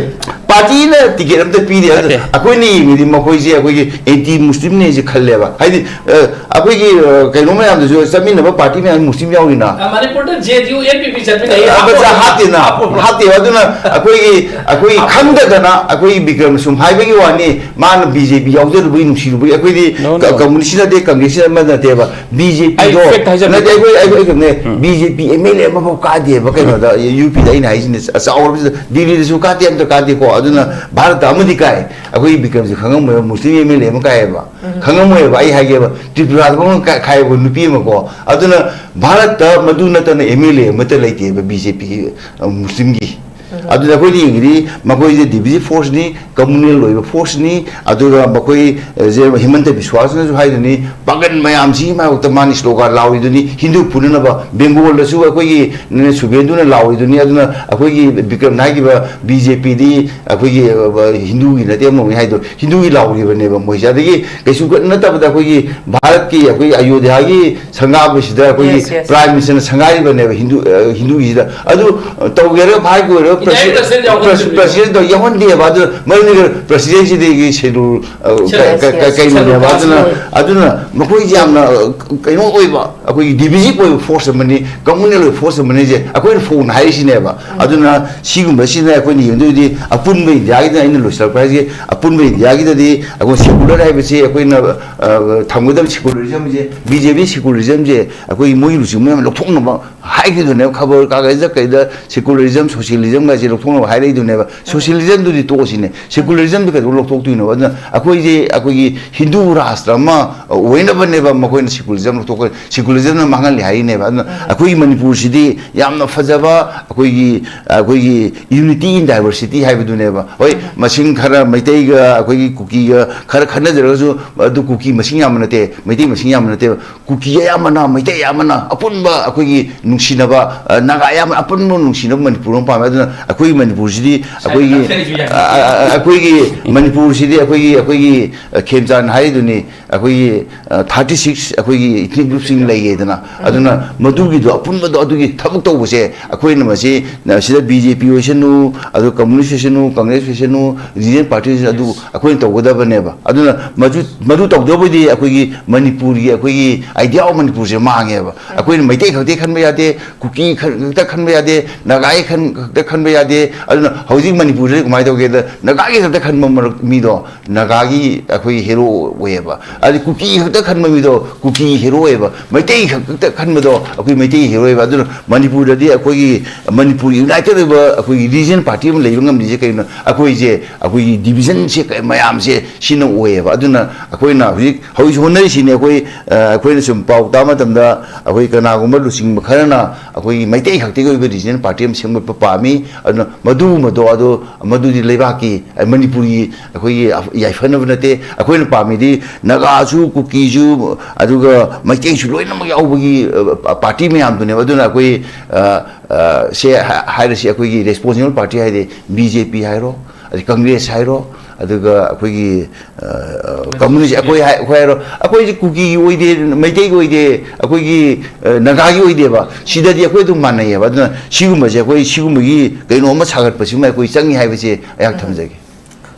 ꯄꯥꯔꯇꯤꯅ ꯇꯤꯀꯦꯠ ꯑꯝꯇ ꯄꯤꯗꯦ꯫ ꯑꯗꯨꯅ ꯅꯠꯇꯦ꯫ ꯑꯩꯈꯣꯏꯅ ꯌꯦꯡꯕꯗꯤ ꯃꯈꯣꯏꯁꯦ ꯑꯩꯈꯣꯏꯒꯤ ꯑꯦꯟꯇꯤ ꯃꯨꯁꯂꯤꯝꯅꯦꯁꯦ ꯈꯜꯂꯦꯕ꯫ ꯍꯥꯏꯗꯤ, ꯑ, ꯑꯩꯈꯣꯏꯒꯤ, ꯑ, ꯀꯩꯅꯣ ꯃꯌꯥꯝꯗꯁꯨ ꯆꯠꯃꯤꯟꯅꯕ ꯄꯥꯔꯇꯤ ꯃꯌꯥꯝ ꯃꯨꯁꯂꯤꯝ ꯌꯥꯎꯔꯤꯅ꯫ ꯑ, ꯃꯅꯤꯄꯨꯔꯗ ꯖꯦ ꯗꯤ ꯌꯨ, ꯑꯦꯟ ꯄꯤ ꯄꯤ ꯆꯠꯃꯤꯟꯅꯩ꯫ ꯑ, ꯃꯆꯥ ꯍꯥꯞꯄꯣ꯫ ꯍꯥꯞꯇꯦꯅ, ꯍꯥꯞꯄꯣ꯫ ꯍꯥꯞꯇꯦꯕ꯫ ꯑꯗꯨꯅ ꯑꯩꯈꯣꯏꯒꯤ, ꯑꯩꯈꯣꯏ ꯍꯥꯞꯄꯣ꯫ ꯈꯪꯗꯗꯅ ꯑꯩꯈꯣꯏꯒꯤ ꯕꯤꯀ꯭ꯔꯝ ꯁꯨꯝ ꯍꯥꯏꯕꯒꯤ ꯋꯥꯅꯤ, ꯃꯥꯅ ꯕꯤ ꯖꯦ ꯄꯤ ꯌꯥꯎꯖꯔꯨꯕꯒꯤ ꯅꯨꯡꯁꯤꯔꯨꯕꯒꯤ꯫ ꯑꯩꯈꯣꯏꯗꯤ No, ꯀ-, no. ꯀꯝꯃꯨꯅꯤꯁ ꯅꯠꯇꯦ, ꯀꯪꯒ꯭ꯔꯦꯁ ꯑꯃ ꯅꯠꯇꯦꯕ꯫ ꯕꯤ ꯖꯦ ꯄꯤꯗꯣ ꯑꯩ fact ꯍꯥꯏꯖꯕꯅꯦ꯫ ꯅꯠꯇꯦ, ꯑꯩꯈꯣꯏ, ꯑꯩꯈꯣꯏ ꯀꯩꯅꯣꯅꯦ, ꯎꯝ꯫ B J P M L A ꯑꯃꯐꯥꯎ ꯀꯥꯗꯦꯕ ꯀꯩꯅꯣꯗ, ꯌꯨ ꯄꯤꯗ ꯑꯩꯅ ꯍꯥꯏꯁꯤꯅꯦ, ꯑꯆꯥꯎꯔꯕꯁꯤꯗ, ꯗꯤꯜꯂꯤꯗꯁꯨ ꯀꯥꯗꯦ, ꯑꯝꯇ ꯀꯥꯗꯦꯀꯣ꯫ ꯑꯗꯨꯅ ꯚꯥꯔꯠꯇ ꯑꯃꯗꯤ ꯀꯥꯏ, ꯑꯩꯈꯣꯏ ꯕꯤꯀ꯭ꯔꯝꯁꯦ ꯈꯪꯉꯝꯃꯣꯏꯕ, ꯃꯨꯁꯂꯤꯝ ꯑꯦꯝ ꯑꯦꯜ ꯑꯦ ꯑꯃ ꯀꯥꯏꯌꯦꯕ꯫ ꯎꯝ꯫ ꯈꯪꯉꯝꯃꯣꯏꯕ, ꯑꯩ ꯍꯥꯏꯒꯦꯕ, ꯇ꯭ꯔꯤꯄꯨꯔꯥꯗ ꯐꯥꯎ ꯀꯥ-, ꯈꯥꯏꯌꯦꯕ ꯅꯨꯄꯤ ꯑꯃꯀꯣ꯫ ꯑꯗꯨꯅ ꯚꯥꯔꯠꯇ ꯃꯗꯨ ꯅꯠꯇꯅ ꯑꯦꯝ ꯑꯦꯜ ꯑꯦ ꯑꯃꯠꯇ ꯂꯩꯇꯦꯕ ꯕꯤ ꯖꯦ ꯄꯤꯒꯤ, ꯑ, ꯃꯨꯁꯂꯤꯝꯒꯤ꯫ ꯎꯝ꯫ ꯑꯗꯨꯅ ꯑꯩꯈꯣꯏꯅ ꯌꯦꯡꯉꯤꯗꯤ ꯃꯈꯣꯏꯁꯦ ꯗꯤꯚꯤꯖꯤꯚ ꯐꯣꯔꯁꯅꯤ, ꯀꯝꯃꯨꯅꯦꯜ ꯑꯣꯏꯕ ꯐꯣꯔꯁꯅꯤ꯫ ꯑꯗꯨꯒ ꯃꯈꯣꯏ, ꯑ, ꯖꯦ ꯍꯤꯃꯟꯇ ꯕꯤꯁ꯭ꯋꯥꯁꯅꯁꯨ ꯍꯥꯏꯗꯨꯅꯤ, ꯄꯥꯒꯟ ꯃꯌꯥꯝꯁꯤꯒꯤ ꯃꯥꯌꯣꯛꯇ ꯃꯥꯅ ꯁ꯭ꯂꯣꯒꯥꯟ ꯂꯥꯎꯔꯤꯗꯨꯅꯤ, ꯍꯤꯟꯗꯨ ꯐꯨꯅꯅꯕ꯫ ꯕꯦꯡꯒꯣꯜꯗꯁꯨ ꯑꯩꯈꯣꯏꯒꯤ ꯅ-, ꯁꯨꯚꯦꯟꯗꯨꯅ ꯂꯥꯎꯔꯤꯗꯨꯅꯤ꯫ ꯑꯗꯨꯅ ꯑꯩꯈꯣꯏꯒꯤ ꯕꯤꯀ꯭ꯔꯝꯅ ꯍꯥꯏꯈꯤꯕ ꯕꯤ ꯖꯦ ꯄꯤꯗꯤ ꯑꯩꯈꯣꯏꯒꯤ, ꯑ, ꯍꯤꯟꯗꯨꯒꯤ ꯅꯠꯇꯦ, ꯑꯃꯃꯛꯅꯤ ꯍꯥꯏꯗꯣ, ꯍꯤꯟꯗꯨꯒꯤ ꯂꯥꯎꯔꯤꯕꯅꯦꯕ ꯃꯣꯏꯁꯦ꯫ ꯑꯗꯒꯤ ꯀꯩꯁꯨ ꯀ-, ꯅꯠꯇꯕꯗ ꯑꯩꯈꯣꯏꯒꯤ ꯚꯥꯔꯠꯀꯤ, ꯑꯩꯈꯣꯏꯒꯤ ꯑꯌꯣꯙ꯭ꯌꯥꯒꯤ ꯁꯪꯒꯥꯕꯁꯤꯗ ꯑꯩꯈꯣꯏꯒꯤ Yes, yes. ꯄ꯭ꯔꯥꯏꯝ ꯃꯤꯅꯤꯁꯇꯔꯅ ꯁꯪꯒꯥꯏꯔꯤꯕꯅꯦꯕ ꯍꯤꯟꯗꯨ, ꯑ, ꯍꯤꯟꯗꯨꯒꯤꯁꯤꯗ꯫ ꯑꯗꯨ ꯇꯧꯒꯦꯔꯥ ꯍꯥꯏꯒꯦ ꯑꯣꯏꯔꯣ, ꯏꯟꯗꯤꯌꯥꯒꯤ ꯄ꯭ꯔꯁꯤ-, president ꯌꯥꯎꯍꯟꯗ꯭ꯔꯤꯕꯅꯦ꯫ ꯄ꯭ꯔꯁꯤ-, ꯄ꯭ꯔꯁꯤꯗꯦꯟꯗꯣ ꯌꯥꯎꯍꯟꯗꯦꯕ꯫ ꯑꯗꯨ ꯃꯔꯝꯗꯤ ꯄ꯭ꯔꯁꯤꯗꯦꯟꯁꯤꯗꯒꯤ ꯁꯦꯗꯨꯜ, ꯑ, Yes, ꯀ-, ꯀ-, ꯀ-, yes. ꯀꯩꯅꯣꯅꯦꯕ꯫ ꯁꯦꯗꯨꯜ ꯑꯗꯨꯅ, ꯀꯥꯁ ꯑꯗꯨꯅ ꯃꯈꯣꯏꯁꯦ ꯌꯥꯝꯅ, ꯑ, ꯀꯩꯅꯣ ꯑꯣꯏꯕ, ꯑꯩꯈꯣꯏꯒꯤ ꯗꯤꯚꯤꯖꯤꯚ ꯑꯣꯏꯕ ꯐꯣꯔꯁ ꯑꯃꯅꯤ, ꯀꯝꯃꯨꯅꯦꯜ ꯑꯣꯏꯕ ꯐꯣꯔꯁ ꯑꯃꯅꯤ ꯁꯦ ꯑꯩꯈꯣꯏꯅ ꯐꯣꯡꯅ ꯍꯥꯏꯔꯤꯁꯤꯅꯦꯕ꯫ ꯎꯝ꯫ ꯑꯗꯨꯅ ꯁꯤꯒꯨꯝꯕꯁꯤꯅ ꯑꯩꯈꯣꯏꯅ ꯌꯦꯡꯗꯣꯏꯗꯤ ꯑꯄꯨꯟꯕ ꯏꯟꯗꯤꯌꯥꯒꯤꯗ ꯑꯩꯅ ꯂꯣꯏꯁꯤꯜꯂꯛꯄ ꯍꯥꯏꯁꯦ, ꯑꯄꯨꯟꯕ ꯏꯟꯗꯤꯌꯥꯒꯤꯗꯗꯤ ꯑꯩꯈꯣꯏ ꯁꯦꯀꯨꯂꯔ ꯍꯥꯏꯕꯁꯤ ꯑꯩꯈꯣꯏꯅ, ꯑ, ꯊꯝꯒꯗꯕ ꯁꯦꯀꯨꯂꯔꯤꯖꯝꯁꯦ, ꯕꯤ ꯖꯦ ꯄꯤ ꯁꯦꯀꯨꯂꯔꯤꯖꯝꯁꯦ ꯑꯩꯈꯣꯏꯒꯤ ꯃꯣꯏꯒꯤ ꯂꯨꯆꯤꯡꯕ ꯃꯌꯥꯝ ꯂꯧꯊꯣꯛꯅꯕ ꯍꯥꯏꯈꯤꯗꯨꯅꯦꯕ꯫ ꯈꯕꯔ ꯀꯥꯒꯖꯗ ꯀꯩꯗ ꯁꯦꯀꯨꯂꯔꯤꯖꯝ, ꯁꯣꯁꯤꯌꯦꯂꯤꯖꯝꯒꯁꯦ ꯂꯧꯊꯣꯛꯅꯕ ꯍꯥꯏꯔꯛꯏꯗꯨꯅꯦꯕ꯫ ꯁꯣꯁꯤꯌꯦꯂꯤꯖꯝꯗꯨꯗꯤ ꯇꯣꯛꯑꯁꯤꯅꯦ, ꯁꯦꯀꯨꯂꯔꯤꯖꯝꯗꯨ ꯀꯩꯗꯧ ꯂꯧꯊꯣꯛꯇꯣꯏꯅꯣ? ꯑꯗꯨꯅ ꯑꯩꯈꯣꯏꯁꯦ ꯑꯩꯈꯣꯏꯒꯤ ꯍꯤꯟꯗꯨ ꯔꯥꯁꯇ꯭ꯔ ꯑꯃ ꯑꯣꯏꯅꯕꯅꯦꯕ ꯃꯈꯣꯏꯅ ꯁꯦꯀꯨꯂꯔꯤꯖꯝ ꯂꯧꯊꯣꯛꯈ꯭ꯔꯦ, ꯁꯦꯀꯨꯂꯔꯤꯖꯝꯅ ꯃꯥꯡꯍꯜꯂꯤ ꯍꯥꯏꯔꯤꯅꯦꯕ꯫ ꯑꯗꯨꯅ ꯎꯝ꯫ ꯑꯩꯈꯣꯏꯒꯤ ꯃꯅꯤꯄꯨꯔꯁꯤꯗꯤ ꯌꯥꯝꯅ ꯐꯖꯕ ꯑꯩꯈꯣꯏꯒꯤ, ꯑꯩꯈꯣꯏꯒꯤ unity in diversity ꯍꯥꯏꯕꯗꯨꯅꯦꯕ꯫ ꯍꯣꯏ, ꯎꯝ꯫ ꯃꯁꯤꯡ ꯈꯔ ꯃꯩꯇꯩꯒ ꯑꯩꯈꯣꯏꯒꯤ ꯀꯨꯀꯤꯒ ꯈꯔ ꯈꯠꯅꯖꯔꯒꯁꯨ, ꯑꯗꯨ ꯀꯨꯀꯤ ꯃꯁꯤꯡ ꯌꯥꯝꯕ ꯅꯠꯇꯦ, ꯃꯩꯇꯩ ꯃꯁꯤꯡ ꯌꯥꯝꯕ ꯅꯠꯇꯦꯕ꯫ ꯀꯨꯀꯤ ꯑꯌꯥꯝꯕꯅ, ꯃꯩꯇꯩ ꯑꯌꯥꯝꯕꯅ, ꯑꯄꯨꯟꯕ ꯑꯩꯈꯣꯏꯒꯤ ꯅꯨꯡꯁꯤꯅꯕ, ꯑ, ꯅꯥꯒꯥ ꯑꯌꯥꯝꯕꯅ, ꯑꯄꯨꯟꯕ ꯅꯨꯡꯁꯤꯅꯕ ꯃꯅꯤꯄꯨꯔ ꯑꯃ ꯄꯥꯝꯃꯦ꯫ ꯑꯗꯨꯅ ꯑꯩꯈꯣꯏꯒꯤ ꯃꯅꯤꯄꯨꯔꯁꯤꯗꯤ ꯑꯩꯈꯣꯏꯒꯤ ꯁꯥꯏ-, ꯁꯥꯏ-, ꯁꯥꯏ-, ꯑ, ꯑ, ꯑ, ꯑꯩꯈꯣꯏꯒꯤ ꯃꯅꯤꯄꯨꯔꯁꯤꯗꯤ ꯑꯩꯈꯣꯏꯒꯤ ꯑꯩꯈꯣꯏꯒꯤ ꯑ, ꯈꯦꯝꯆꯥꯟ ꯍꯥꯏꯗꯨꯅꯤ, ꯑꯩꯈꯣꯏꯒꯤ ꯊꯥꯔꯇꯤ ꯁꯤꯛꯁ ꯑꯩꯈꯣꯏꯒꯤ ꯏꯊꯅꯤꯛ ꯒ꯭ꯔꯨꯞꯁꯤꯡ ꯂꯩꯌꯦꯗꯅ꯫ ꯑꯗꯨꯅ ꯃꯗꯨꯒꯤꯗꯣ, ꯑꯄꯨꯟꯕꯗꯣ, ꯑꯗꯨꯒꯤ ꯊꯕꯛ ꯇꯧꯕꯁꯦ ꯑꯩꯈꯣꯏꯅ ꯃꯁꯤ, ꯅ-, ꯁꯤꯗ ꯕꯤ ꯖꯦ ꯄꯤ ꯑꯣꯏꯁꯅꯨ, ꯑꯗꯨ ꯀꯝꯃꯨꯅꯤꯁ ꯑꯣꯏꯁꯅꯨ, ꯀꯪꯒ꯭ꯔꯦꯁ ꯑꯣꯏꯁꯅꯨ, ꯔꯤꯖꯅꯦꯜ ꯄꯥꯔꯇꯤ ꯑꯣꯏꯁꯅꯨ, ꯑꯗꯨ ꯑꯩꯈꯣꯏꯅ ꯇꯧꯒꯗꯕꯅꯦꯕ꯫ ꯑꯗꯨꯅ ꯃꯗꯨ, ꯃꯗꯨ ꯇꯧꯗꯕꯨꯗꯤ ꯑꯩꯈꯣꯏꯒꯤ ꯃꯅꯤꯄꯨꯔꯒꯤ, ꯑꯩꯈꯣꯏꯒꯤ idea of ꯃꯅꯤꯄꯨꯔꯁꯦ ꯃꯥꯡꯉꯦꯕ꯫ ꯑꯩꯈꯣꯏꯅ ꯃꯩꯇꯩ ꯈꯛꯇ ꯈꯟꯕ ꯌꯥꯗꯦ, ꯀꯨꯀꯤ ꯈꯛ-, ꯈꯛꯇ ꯈꯟꯕ ꯌꯥꯗꯦ, ꯅꯥꯒꯥꯒꯤ ꯈꯟ-, ꯈꯛꯇ ꯈꯟꯕ ꯌꯥꯗꯦ꯫ ꯑꯗꯨꯅ ꯍꯧꯖꯤꯛ ꯃꯅꯤꯄꯨꯔꯁꯤꯗ ꯀꯃꯥꯏꯅ ꯇꯧꯒꯦꯗ, ꯅꯥꯒꯥꯒꯤ ꯈꯛꯇ ꯈꯟꯕ ꯃꯔꯛ-, ꯃꯤꯗꯣ ꯅꯥꯒꯥꯒꯤ ꯑꯩꯈꯣꯏꯒꯤ ꯍꯦꯔꯣ ꯑꯣꯏꯌꯦꯕ꯫ ꯑꯗꯩ ꯀꯨꯀꯤ ꯈꯛꯇ ꯈꯟꯕ ꯃꯤꯗꯣ ꯀꯨꯀꯤ ꯍꯦꯔꯣ ꯑꯣꯏꯌꯦꯕ꯫ ꯃꯩꯇꯩ ꯈꯛꯇ ꯈꯟꯕꯗꯣ ꯑꯩꯈꯣꯏ ꯃꯩꯇꯩ ꯍꯦꯔꯣ ꯑꯣꯏꯌꯦꯕ꯫ ꯑꯗꯨꯅ ꯃꯅꯤꯄꯨꯔꯗꯗꯤ ꯑꯩꯈꯣꯏꯒꯤ ꯃꯅꯤꯄꯨꯔ ꯌꯨꯅꯥꯏꯇꯦꯠ ꯑꯣꯏꯕ ꯑꯩꯈꯣꯏꯒꯤ ꯔꯤꯖꯅꯦꯜ ꯄꯥꯔꯇꯤ ꯑꯃ ꯂꯩꯕ ꯉꯝꯗ꯭ꯔꯤꯁꯦ ꯀꯩꯅꯣ? ꯑꯩꯈꯣꯏꯁꯦ, ꯑꯩꯈꯣꯏꯒꯤ ꯗꯤꯕꯤꯖꯟꯁꯦ ꯀ-, ꯃꯌꯥꯝꯁꯦ ꯁꯤꯅ ꯑꯣꯏꯌꯦꯕ꯫ ꯑꯗꯨꯅ ꯑꯩꯈꯣꯏꯅ ꯍꯧꯖꯤꯛ, ꯍꯧꯖꯤꯛ ꯍꯣꯠꯅꯔꯤꯁꯤꯅꯤ꯫ ꯑꯩꯈꯣꯏ, ꯑ, ꯑꯩꯈꯣꯏꯅ ꯁꯨꯝ ꯄꯥꯎ ꯇꯥꯕ ꯃꯇꯝꯗ, ꯑꯩꯈꯣꯏ ꯀꯅꯥꯒꯨꯝꯕ ꯂꯨꯆꯤꯡꯕ ꯈꯔꯅ ꯑꯩꯈꯣꯏꯒꯤ ꯃꯩꯇꯩ ꯈꯛꯇꯒꯤ ꯑꯣꯏꯕ ꯔꯤꯖꯅꯦꯜ ꯄꯥꯔꯇꯤ ꯑꯃ ꯁꯦꯝꯒꯠꯄ ꯄꯥꯝꯃꯤ꯫ ꯑꯗꯨꯅ ꯃꯗꯨꯒꯨꯝꯕꯗꯣ, ꯑꯗꯣ ꯃꯗꯨꯗꯤ ꯂꯩꯕꯥꯛꯀꯤ, ꯑ, ꯃꯅꯤꯄꯨꯔꯒꯤ ꯑꯩꯈꯣꯏꯒꯤ ꯌꯥꯏꯐꯅꯕ ꯅꯠꯇꯦ꯫ ꯑꯩꯈꯣꯏꯅ ꯄꯥꯝꯃꯤꯗꯤ ꯅꯥꯒꯥꯁꯨ, ꯀꯨꯀꯤꯁꯨ, ꯑꯗꯨꯒ ꯃꯩꯇꯩꯁꯨ ꯂꯣꯏꯅꯃꯛ ꯌꯥꯎꯕꯒꯤ, ꯑ, ꯄꯥꯔꯇꯤ ꯃꯌꯥꯝꯗꯨꯅꯦꯕ꯫ ꯑꯗꯨꯅ ꯑꯩꯈꯣꯏ, ꯑ, ꯑ, ꯁꯦ ꯍꯥ-, ꯍꯥꯏꯔꯁꯤ, ꯑꯩꯈꯣꯏꯒꯤ ꯔꯦꯁꯄꯣꯟꯁꯤꯕꯜ ꯄꯥꯔꯇꯤ ꯍꯥꯏꯗꯤ ꯕꯤ ꯖꯦ ꯄꯤ ꯍꯥꯏꯔꯣ, ꯑꯗꯩ ꯀꯪꯒ꯭ꯔꯦꯁ ꯍꯥꯏꯔꯣ, ꯑꯗꯨꯒ ꯑꯩꯈꯣꯏꯒꯤ, ꯑ, ꯑ, ꯀꯝꯃꯨꯅꯤꯁ, ꯑꯩꯈꯣꯏ ꯍꯥꯏ-, ꯑꯩꯈꯣꯏ ꯍꯥꯏꯔꯣ, ꯑꯩꯈꯣꯏꯁꯦ ꯀꯨꯀꯤꯒꯤ ꯑꯣꯏꯗꯦ, ꯃꯩꯇꯩꯒꯤ ꯑꯣꯏꯗꯦ, ꯑꯩꯈꯣꯏꯒꯤ, ꯑ, ꯅꯥꯒꯥꯒꯤ ꯑꯣꯏꯗꯦꯕ꯫ ꯁꯤꯗꯗꯤ ꯑꯩꯈꯣꯏ ꯑꯗꯨꯝ ꯃꯥꯟꯅꯩꯌꯦꯕ꯫ ꯑꯗꯨꯅ ꯁꯤꯒꯨꯝꯕꯁꯦ, ꯑꯩꯈꯣꯏ ꯁꯤꯒꯨꯝꯕꯒꯤ ꯀꯩꯅꯣ ꯑꯃ ꯁꯥꯒꯠꯄꯁꯤꯃ ꯑꯩꯈꯣꯏ ꯆꯪꯉꯤ ꯍꯥꯏꯕꯁꯦ ꯑꯩꯍꯥꯛ ꯊꯝꯖꯒꯦ꯫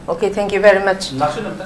Okay, thank you very much. ꯂꯥꯁ ꯑꯣꯏꯅ ꯑꯝꯇꯪ